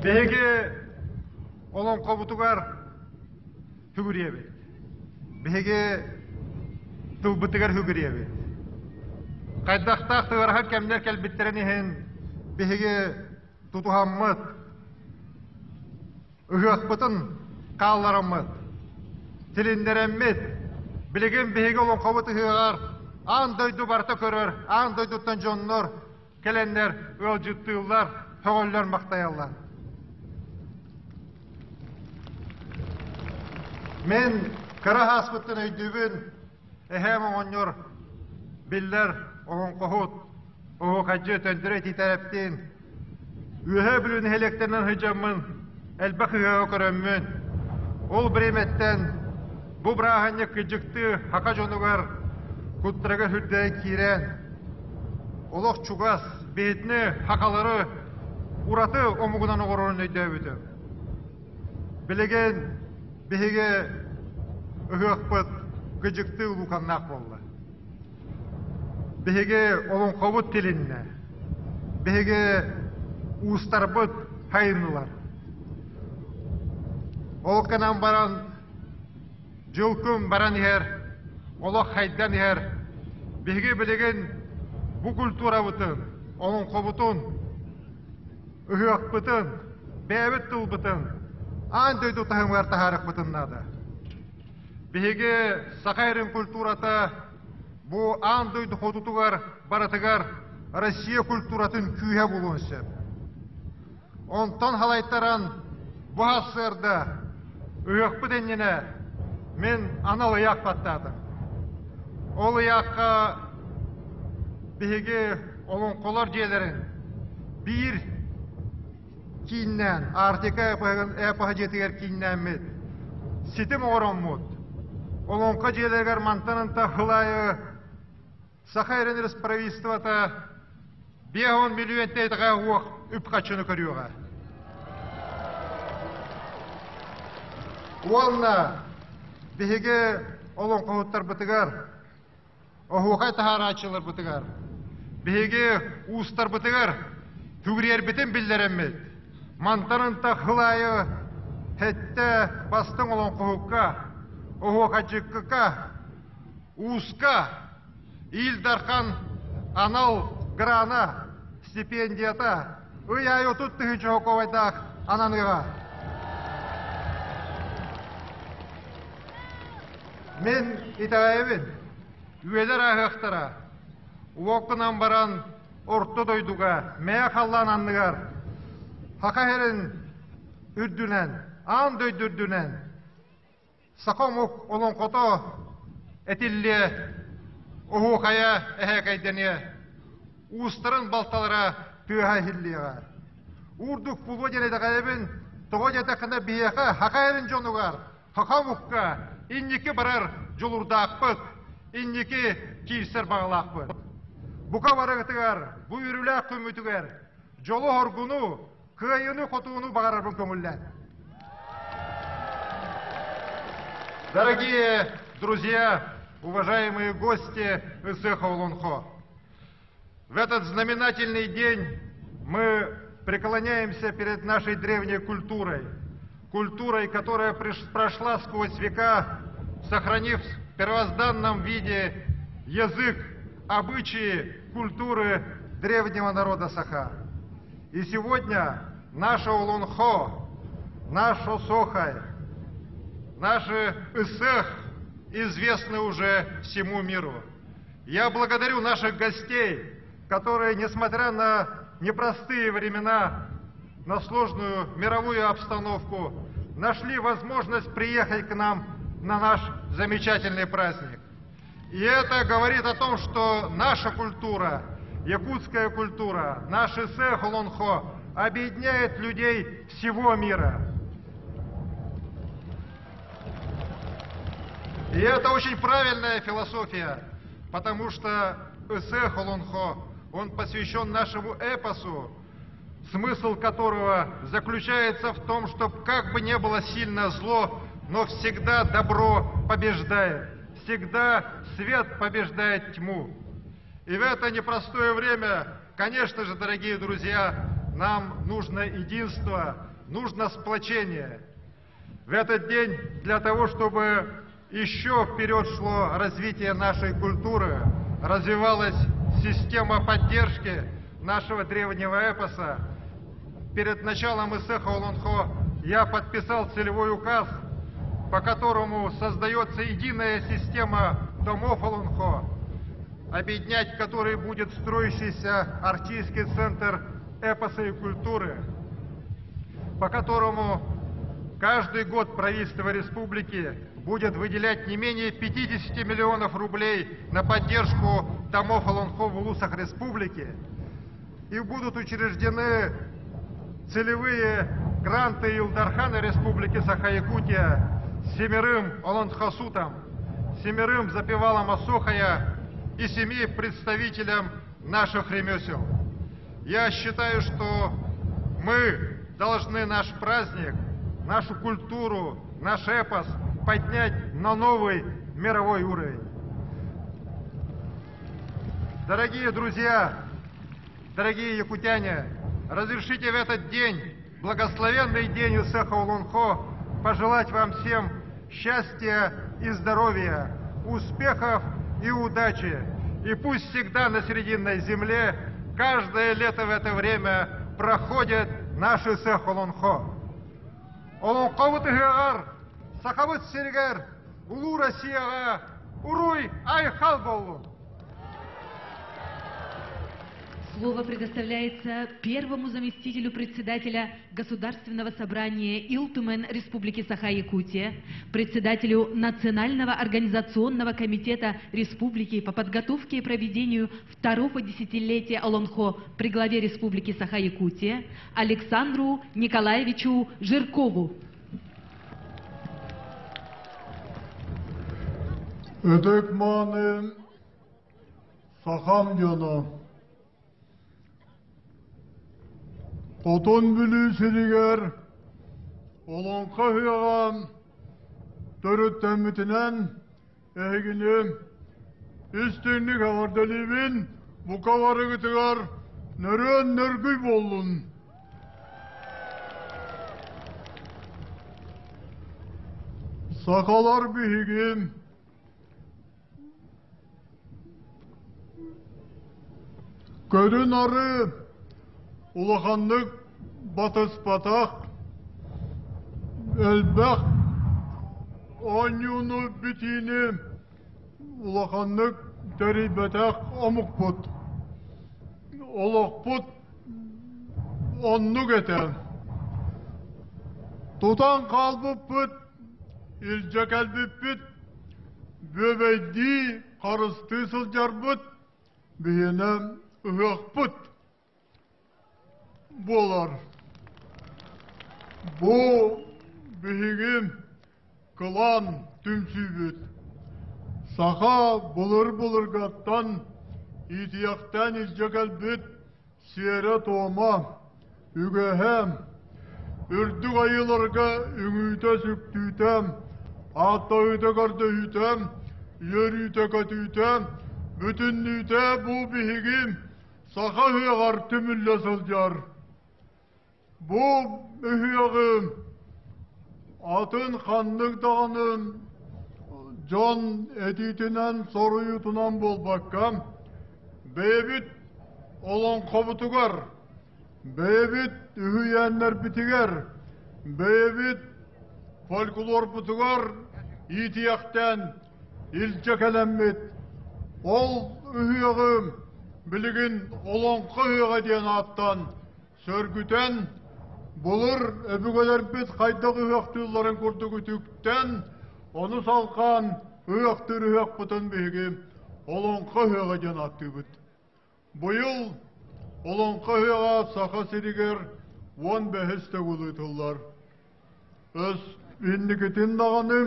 Биһиги олоҥхобутугар сүгүрүйэбит. Биһиги тылбытыгар сүгүрүйэбит. Хайдахтаах тыараһар кэмнэр кэлбиттэрин иһин биһиги тутуһаммыт, ыһыахпытын хааллараммыт, тилиннэрэммит, билигин биһиги олоҥхобут ыһыаҕар аан дойду барыта көрөр, аан дойдуттан дьоннор кэлэннэр ыалдьыттыыллар, сөҕөллөр-махтайаллар. Мин кыра ааспыттан өйдүүбүн, эһээм оҕонньор биллэр олоҥхоһут, оһуохайдьыт Өндөрөй Тиитэрэптиин Үөһээ Бүлүү нэһилиэктэринэн сылдьаммын, элбэх ыһыаҕы көрөммүн, ол бириэмэттэн бу бырааһынньык кыдьыктыы саха дьонугар куттарыгар сүрдээх киирэн, олох чугас, биһитини хахалары ураты омугунан оҕорорун өйдөөбүтүм. Билигин биһиги ыһыахпыт кыдьыктыы улууканнаах буолла. Биһиги олоҥхобут тилиннэ. Биһиги уустарбыт хайыннылар. Ол гынан баран дьыл-күн баран иһэр, олох хайдан иһэр. Биһиги билигин бу культурабытын, олоҥхобутун, ыһыахпытын, бэйэбит тылбытын аан дойду таһымыгар таһаарыахпытын наада. Биһиги саха эрин культурата бу аан дойду хотутугар барытыгар Россия культуратын күүһэ буолуон сөп. Онтон халайтаран бу сарсыарда ыһыахпыт иннинэ мин анал ыйаах баттаатым. Ол ыйаахха биһиги олоҥхолор дьиэлэрин биир кииннээн, Арктика эпоһа дьиэтигэр кииннээммит, ситим оҥороммут, олоҥхо дьиэлэригэр мантан ынта сыл аайы Саха эрин правительствота 50 миллион тейтэҕэ уох үп-харчыны көрүөҕэ. Уонна биһиги олоҥхоһуттарбытыгар, оһуохай таһаарааччыларбытыгар, биһиги уустарбытыгар түгүрүөрбүтүн биллэрэммит, мантан ынтах сыл аайы сэттэ бастыҥ олоҥхоһукка, оһуохайдьыкка, ууска Ил Дархан анал грана, стипендията ый аайы 30 тыһыынча солкуобайдаах ананыаҕа. Мин итэҕэйэбин, үйэлэр ааһыахтара, уоккунан баран орто дойдуга, мэйэ халлаан анныгар, Саха сирин үрдүнэн, аан дойду үрдүнэн Саха омук олоҥхото этиллиэ, оһуохайа эһээкэйдэниэ, уустарын балталара тыаһа иһиллиэҕэ. Уурдук буолуо диэн итэҕэйэбин, тоҕо диэтэххинэ биһиэхэ саха эрин дьонугар, саха омукка инники барар дьулурдаахпыт, инники киирсэр баҕалаахпыт. Бука барыгытыгар, бу үөрүүлээх күммүтүгэр дьолу-хоргуну, кыайыыны-хотууну баҕарарбын көҥүллээн. Дорогие друзья, уважаемые гости Ысыаха Олонхо, в этот знаменательный день мы преклоняемся перед нашей древней культурой, культурой, которая прошла сквозь века, сохранив в первозданном виде язык, обычаи, культуры древнего народа Саха. И сегодня наша Олонхо, наш Осохай, наши Ысех известны уже всему миру. Я благодарю наших гостей, которые, несмотря на непростые времена, на сложную мировую обстановку, нашли возможность приехать к нам на наш замечательный праздник. И это говорит о том, что наша культура, якутская культура, наш Исэх Олонхо объединяет людей всего мира. И это очень правильная философия, потому что Ысех Олонхо, он посвящен нашему эпосу, смысл которого заключается в том, что как бы ни было сильно зло, но всегда добро побеждает, всегда свет побеждает тьму. И в это непростое время, конечно же, дорогие друзья, нам нужно единство, нужно сплочение. В этот день для того, чтобы еще вперед шло развитие нашей культуры, развивалась система поддержки нашего древнего эпоса, перед началом Исеха Олонхо я подписал целевой указ, по которому создается единая система домов Олонхо, объединять который будет строящийся Арктический центр эпоса и культуры, по которому каждый год правительство республики будет выделять не менее 50 миллионов рублей на поддержку домов Олонхо в улусах республики, и будут учреждены целевые гранты Ил Дархана Республики Саха-Якутия семерым Олонхосутам, семерым Запевалам Асохая и семи представителям наших ремесел. Я считаю, что мы должны наш праздник, нашу культуру, наш эпос поднять на новый мировой уровень. Дорогие друзья, дорогие якутяне, разрешите в этот день, благословенный день Усеха Улунхо, пожелать вам всем счастья и здоровья, успехов и удачи. И пусть всегда на Срединной земле каждое лето в это время проходит наш Ысыах Олонхо. Олоҥхобут ыһыаҕар, Сахабыт сиригэр, Улуу Россияҕа уруй айхал буоллун! Слово предоставляется первому заместителю председателя Государственного собрания Илтумен Республики Саха-Якутия, председателю Национального организационного комитета Республики по подготовке и проведению второго десятилетия Олонхо при главе Республики Саха-Якутия Александру Николаевичу Жиркову. Ытык-мааны сахам дьоно! Хотун Бүлүү сиригэр Олоҥхо ыһыаҕа төрүттэммитинэн эһигини истиҥник эҕэрдэлиибин, бука барыгытыгар нөрүөн нөргүй буоллун! Сахалар биһиги Көрү-нары улаханнык батыспатах, элбэх оонньууну бүтиини улаханнык тэрийбэтэх омукпут. Олохпут оннук этэ. Тутан хаалбыппыт, илдьэ кэлбиппит Бүөбэйдии, харыстыы сылдьарбыт биһиэнэ ыһыахпыт буолар. Бу биһиги кылаан түмсүүбүт. Саха былыр-былыргаттан иитийэхтээн илдьэ кэлбит сиэрэ-туома, үгэһэ, үрдүк айыыларга үҥүүтэ-сүктүүтэ, ааттаһыыта-көрдөһүүтэ, үөрүүтэ-көтүүтэ, бүтүннүүтэ бу биһиги саха ыһыаҕар түмүллэ сылдьар. Бу ыһыаҕы атын ханнык даҕаны дьон этиитинэн, соруйуутунан буолбакка, бэйэбит олоҥхобутугар, бэйэбит үһүйээннэрбитигэр, бэйэбит фольклорбутугар иитиэхтээн илдьэ кэлэммит, ол ыһыаҕы билигин Олоҥхо ыһыаҕа диэн ааттаан сөргүтэн, былыр өбүгэлэрбит хайдах ыһыахтыылларын курдук үтүктэн, ону салҕаан ыһыахтыыр ыһыахпытын биһиги Олоҥхо ыһыаҕа диэн ааттыыбыт. Быйыл Олоҥхо ыһыаҕа Саха сиригэр 15-ис төгүл ыытыллар. Өс инникитин даҕаны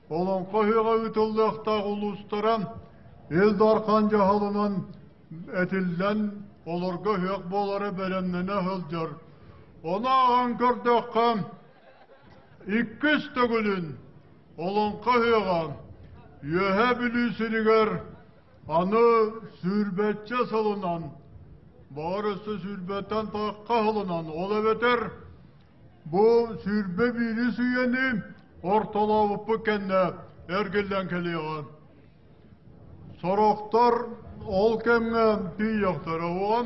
Олоҥхо ыһыаҕа ыытыллыахтаах улуустара Ил Дархан дьаһалынан этиллэн олорго ыһыах буолара бэлэмнэнэ сылдьар. Ону ааҕан көрдөххө, иккис төгүлүн Олоҥхо ыһыаҕа Үөһээ Бүлүү сиригэр аны сүүрбэччэ сылынан, баҕар өссө сүүрбэттэн тахха сылынан, ол эбэтэр Бу 21-ис үйэни ортолообуппут кэннэ эргиллэн кэлиэҕэ. Сорохтор ол кэмҥэ тиийиэхтэрэ уон,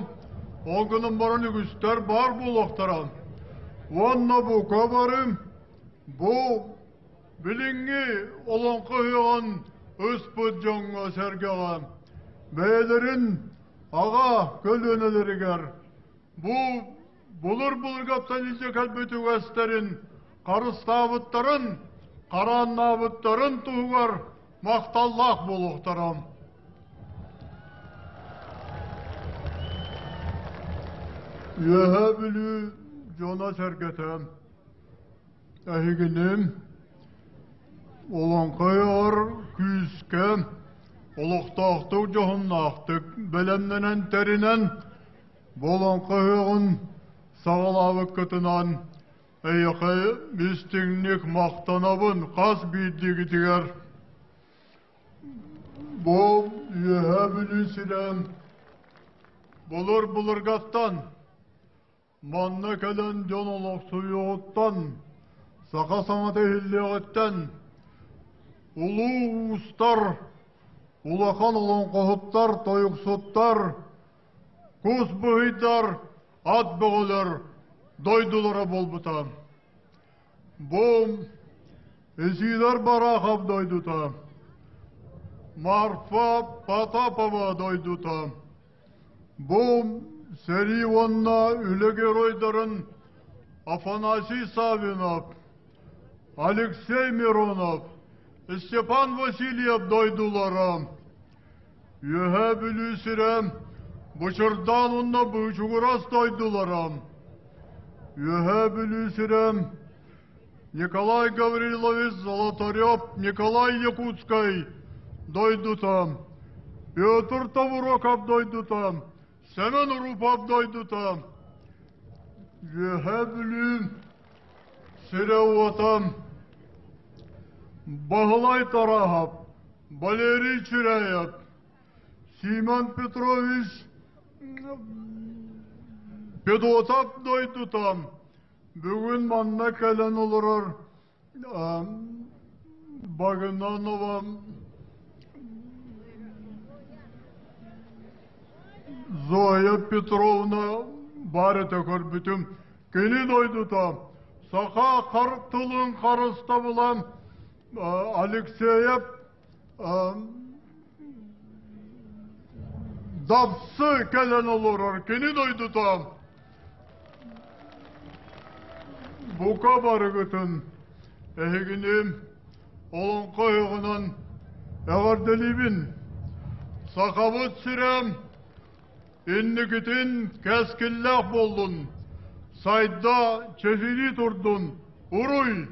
ол гынан баран үгүстэр баар буолуохтара. Уонна бука бары бу билиҥҥи олоҥхо ыһыаҕын ыспыт дьоҥҥо-сэргэҕэ бэйэлэрин аҕа көлүөнэлэригэр бу Былыр-былыргаттан илдьэ кэлбит үгэстэрин харыстаабыттарын, харааннаабыттарын туһугар махталлаах буолуохтара. Үөһээ Бүлүү дьоно-сэргэтэ эһигини Олоҥхо ыһыаҕар күүскэ, олохтоохтук дьоһуннаахтык бэлэмнэнэн тэринэн Болоҥхо ыһыаҕын саҕалаабыккытынан эйиэхэ истиҥник махтанабын хас биирдиигитигэр. Бу Үөһээ Бүлүү сирэ былыр-былыргаттан манна кэлэн дьон олохсуйуоҕуттан, саха саҥата иһиллиэҕиттэн улуу уустар, улахан олоҥхоһуттар, тойуксуттар, кус быһыйдар, ат бөҕөлөр дойдулара буолбута. Бу Исидор Барахов дойдута, Марфа Потапова дойдута. Бу сэрии уонна үлэ геройдарын Афанасий Савинов, Алексей Миронов, Степан Васильев дойдулара. Үөһээ Бүлүү сирэ Бучурдаан уонна Быычугурас дойдулара. Үөһээ Бүлүү сирэ Николай Гаврилович Золотарев Николай Якутскай дойдута. Петр Тавроков дойдута. Семен Урупов дойдута. Үөһээ Бүлүү сирэ-уота Баһылай Тараһап, Валерий Чиряев, Симон Петрович Федотов дойдута бүгүн манна кэлэн олорор Багынанова Зоя Петровна баар этэ көрбүтүм. Кини дойдута саха хар тылын харыстабыла Алексеев Дапсы кэлэн олорор кини дойдута бука барыгытын эһигини олоҥхо ыһыаҕынан эҕэрдэлиибин. Сахабыт сирэ инникитин кэскиллээх буоллун, сайда чэчирии турдун, уруй!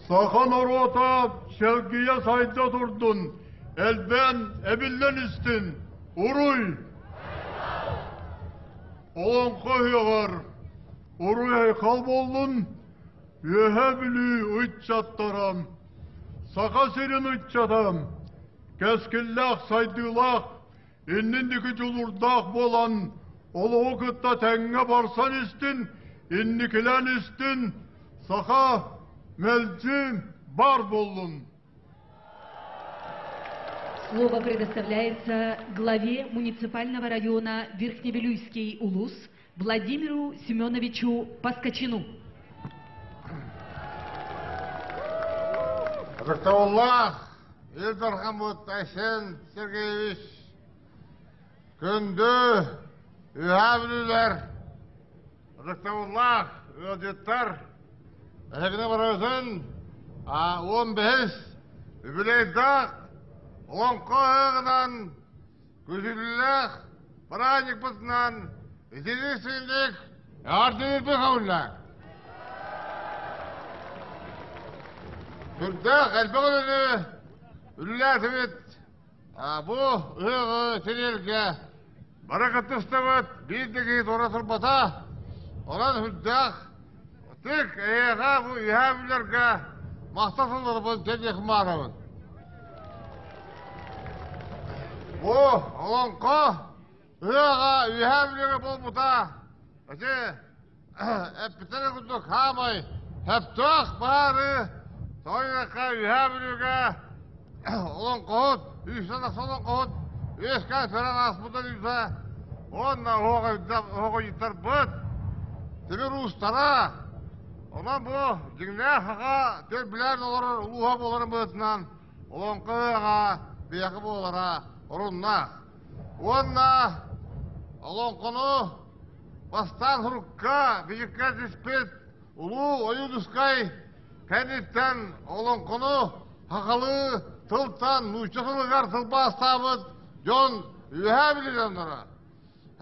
Саха норуота чэлгийэ сайда турдун, элбээн эбиллэн истин, уруй! Олоҥхо ыһыаҕар уруй-айхал буоллун, Үөһээ Бүлүү ыччаттара, Саха сирин ыччата, кэскиллээх сайдыылаах, иннин диэки дьулуурдаах буолан, олоҕу кытта тэҥҥэ барсан истин, инникилээн истин, саха мэлдьи баар буоллун! Слово предоставляется главе муниципального района Верхневилюйский улус Владимиру Семеновичу Паскачину. Ытыктабыллаах Ил Дархаммыт Айсен Сергеевич күндү үһээ бүлүүлэр, ытыктабыллаах ыалдьыттар, эһигини барыгытын 15 үбүлүөйдээх Олоҥхо ыһыаҕынан күсүллээх бырааһынньыкпытынан итини-синник эҕэрдэлиирбин көҥүллээҥ. Сүрдээх элбэх үлэни үлэлээтибит. Бу ыһыаҕы тэрийэргэ бары кыттыстыбыт, биир да киһи туора турбата. Онон сүрдээх ытык эйиэхэ бу үһээ билэргэ махтал тылларбын тиэрдиэхпин баҕарабын. Бу олоҥхо ыһыаҕа Үөһээ Бүлүүгэ буолбута. Ити эппиттэрин курдук хаамай сөптөөх баары тоҕо Үөһээ Бүлүүгэ олоҥхоһут, үстэн тахса олоҥхоһут үөскээн төрөөн ааспыта үүтэ уонна оһоҕойуттарбыт тимир уустара Онон бу дьиҥнээх саха төрбүлээн олорор улууһа буоларын быһыытынан Олоҥхо ыһыаҕа биһиэхэ буолара оруннаах. Уонна олоҥхону бастаан сурукка, бичиккэ түспүт Улуу Ойуунускай кэнниттэн олоҥхону сахалыы тылтан нуучча тылыгар тылбаастаабыт дьон Үөһээ Бүлүү дьонноро.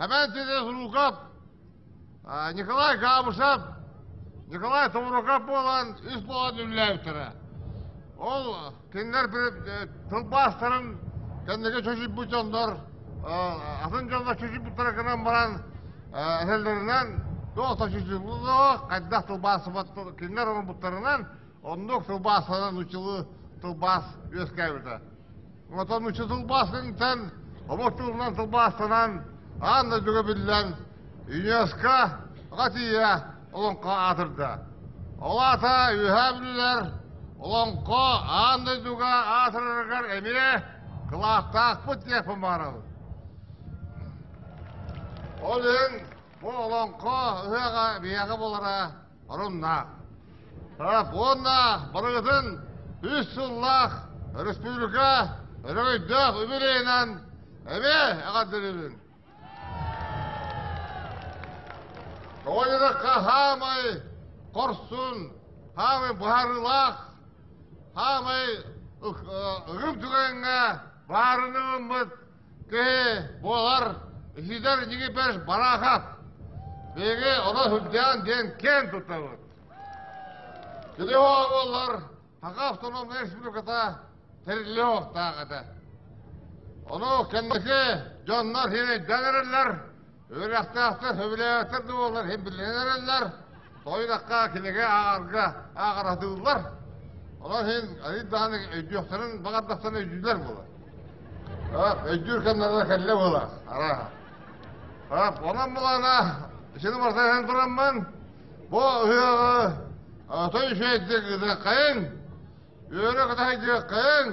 Эбэн Сидоров Николай Габышев, Николай Соморуков буолан үс буолан үлэлээбиттэрэ. Ол кинилэр тылбаастарын кэнники чочуйбут дьоннор атын дьоннор чочуйбуттара гынан баран этэллэринэн туох да чочуйбут хайдах тылбаасыбат кинилэр оҥорбуттарынан оннук тылбаастанан нууччалыы тылбаас үөскээбитэ. Оттон нуучча тылбаасын омук тылынан тылбаастанан аан дойдуга биллэн ЮНЕСКО тиийэ олоҥхо аатырда. Ол аата Үөһээ Бүлүүлэр олоҥхо аан дойдуга аатырарыгар эмиэ кылааттаахпыт диэхпин баҕарабын. Ол иһин бу олоҥхо ыһыаҕа биһиэхэ буолара оруннаах. Уонна барыгытын үс сыллаах республика өрөгөйдөөх үбүлүөйүнэн эмиэ эҕэрдэлиибин. Тоҕо диэтэххэ, хаамай хорсун, хаамай быһаарыылаах, хаамай ыгым түгэҥҥэ баарыны ылыммыт киһи буолар Исидор Никифорович Барахов. Биһиги ону сүрдээн диэн киэн туттабыт. Кини буоллар Саха автономнай республиката тэриллиэхтээх этэ. Ону кэнники дьоннор сирэйдээн эрэллэр, үөрэхтээхтэр, сөбүлээбэттэр да буоллар иһин биллэн эрэллэр, тойдахха кинигэ ааҕарга ааҕаратыыллар. Онон иһин арыый даҕаны өйдүөхтэрин баҕардахтарына өйдүүллэр буолар. Өйдүүр кэмнэрэ кэллэ буолар, арааһа. Онон булана исини барытын тураммын Бу ыһыаҕы отой үчүгэйдик ыытыаххайыҥ, үөрэ-көтө сылдьыаххайыҥ,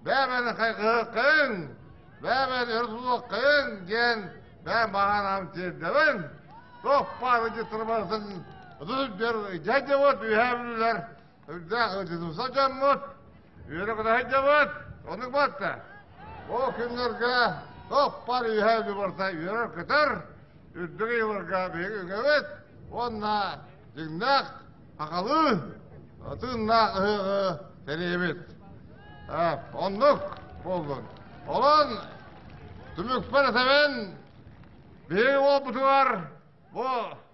бэйэ-бэйэни хайҕыһыаххайыҥ, бэйэ-бэйэни өрө тутуоххайыҥ диэн бэйэм баҕанаам тиэрдэбин. Туох баар ыдьыттары барытын ытыс үрдүгэр дьайдыбыт, үөһээ бүлүүлэр үрдээх ыдьытымса дьоммут, үөрэ-көтө сылдьабыт, оннук буолта. Бу күннэргэ туох баар үөһээ бүлүү барыта үөрэр-көтөр, үрдүк ыйыларга биһиги үҥэбит уонна дьиҥнээх сахалыы тыыннаах ыһыаҕы тэрийэбит. Оннук буоллун. Онон түмүкпэр этэбин, биһиги уолбутугар бу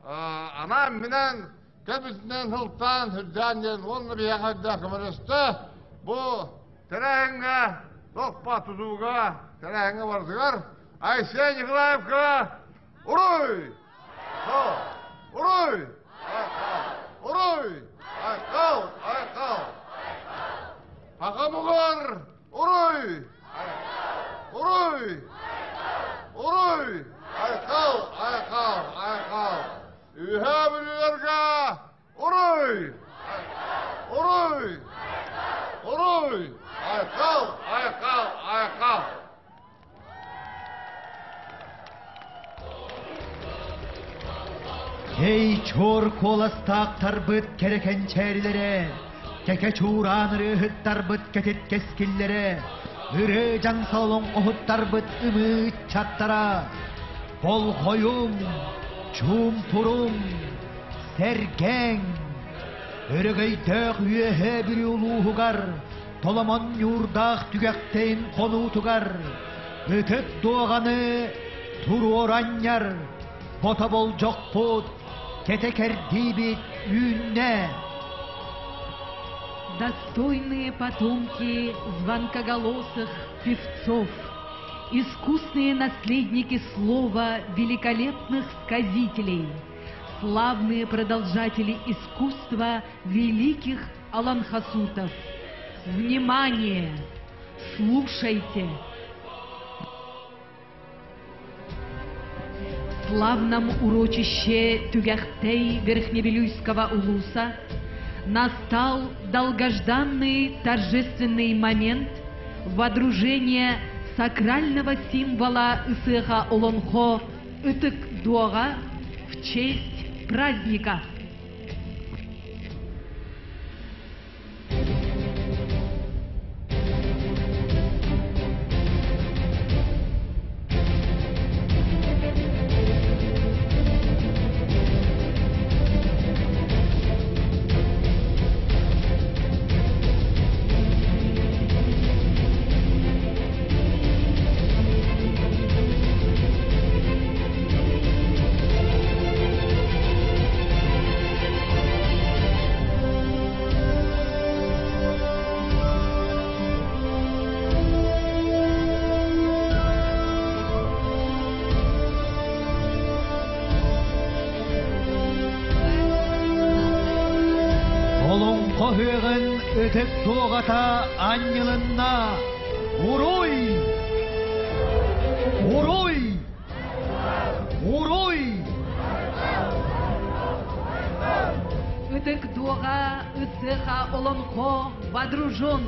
анаан-минээн кэлбитинэн сылтаан үрдээн диэн уонна биһиэхэ үрдээх көмөлөстө. Бу тэрээһиҥҥэ туох тутууга тэрээһиҥҥэ барытыгар Айсен Николаевка уруй! Уруй! Уруй! Айхал! Айхал! Хахамугар уруй! Уруй! Уруй! Айхал! Айхал! Айхал! Үһээ бүлүүлэргэ уруй! Уруй! Уруй! Айхал! Айхал! Айхал! Эй, чуор куоластаахтарбыт кэрэ кэнчээрилэрэ, кэкэ чуураан ырыаһыттарбыт кэтит кэскиллэрэ, ырыа дьаҥ олоҥхоһуттарбыт ымыы ыччаттара, болҕойуҥ, чуумпуруҥ, сэргээҥ, өрөгөйдөөх Үөһээ Бүлүү улууһугар Толомон ньуурдаах түгэхтэйин хонуутугар ытык дуоҕаны туруоранньар бото болдьохпут кэтэ кэрдиибит үүннэ. Достойные потомки звонкоголосых певцов, искусные наследники слова великолепных сказителей, славные продолжатели искусства великих аланхасутов. Внимание! Слушайте! В славном урочище Тюгяхтей Верхневилюйского улуса настал долгожданный торжественный момент водружения сакрального символа Ысыха Олонхо Ытык-Дуога в честь праздника. ыһыаҕын ытык дуоҕата анньылынна! Уруй! Уруй! Уруй! Ытык дуоҕа ысыаха олоҥхо водружен!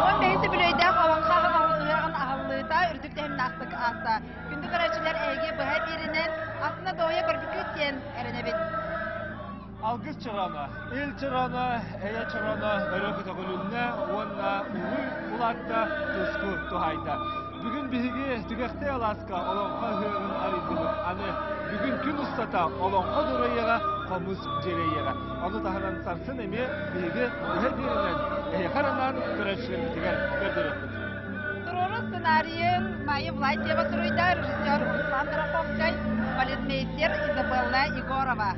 Он бэһис үбүлүөйдээх Олоҥхо ыһыаҕын аһыллыыта үрдүк таһымнаахтык ааста. Күндү көрөөччүлэр эһиги быһа эпииринэн астына дуоһуйа көрбүккүт диэн эрэнэбит. Алгыс чороно, ил чороно, эйэ чороно өрө көтөҕүлүннэ уонна улуу улаатта туску туһайда. Бүгүн биһиги Түгэхтэй алааска олоҥхо ыһыаҕын арыйдыбыт. Аны бүгүн күн устата олоҥхо дурайыаҕа, хомус дьиэрэйиэҕэ. Ону таһынан сарсын эмиэ биһиги үһэ биэринэн эһиэхэ анаан көрөөччүлэрбитигэр көрдөрүөхпүт. Туруору сценарийын Майя Власьева суруйда, режиссер Руслан Тараховскай, балетмейстер Изабелла Егорова.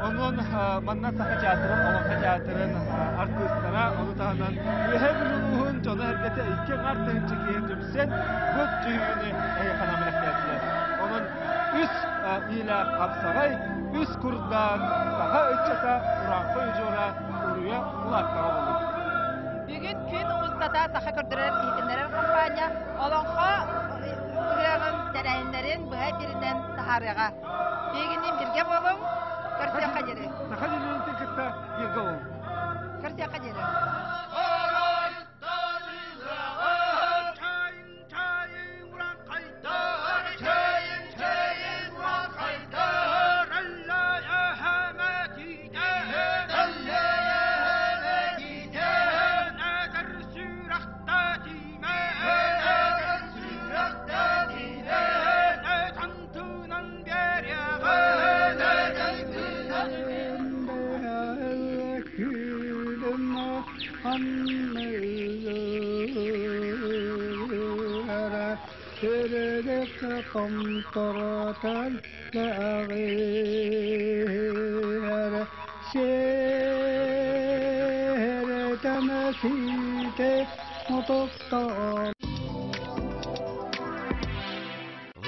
Онон манна Саха театрын, Олоҥхо театрын артыыстара, ону таһынан Үөһээ Бүлүү улууһун дьоно-сэргэтэ икки аҥаар тыһыынча киһи түмсэн, бу дьүһүйүүнү эһиэхэ бэлэхтээтилэр. Онон үс иилээх хапсаҕай, үс курдаан саха ыччата урааҥхай удьуора уруйа улааттаҕа буолуо. Бүгүн күн устата саха көрдөрөр иһитиннэрэр компания Олоҥхо ыһыаҕын тэрээһиннэрин быһа эфиринэн таһаарыаҕа. Биһигинниин бииргэ буолуҥ, көрсүөххэ диэри. Саха телевидениетин кытта бииргэ буолуҥ. Көрсүөххэ диэри.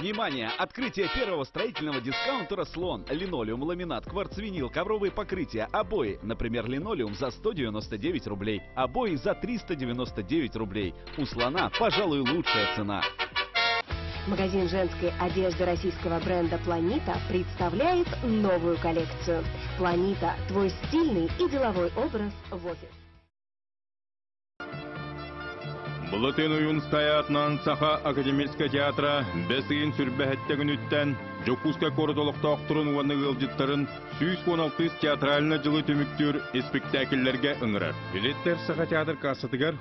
Внимание! Открытие первого строительного дискаунтера «Слон». Линолеум, ламинат, кварцвинил, ковровые покрытия, обои. Например, линолеум за 199 рублей, обои за 399 рублей. У «Слона», пожалуй, лучшая цена. Магазин женской одежды российского бренда «Планита» представляет новую коллекцию. «Планита» – твой стильный и деловой образ в офис. Былатын Уйунскай аатынан Саха академическай театра бэс ыйын сүрбэһэттэ күнүттэн Дьокуускай куорат олохтоохторун уонна ыалдьыттарын 116 театральнай дьылы түмүктүүр испиктээкиллэргэ ыҥырар. Билеттэр Саха театр кассатыгар.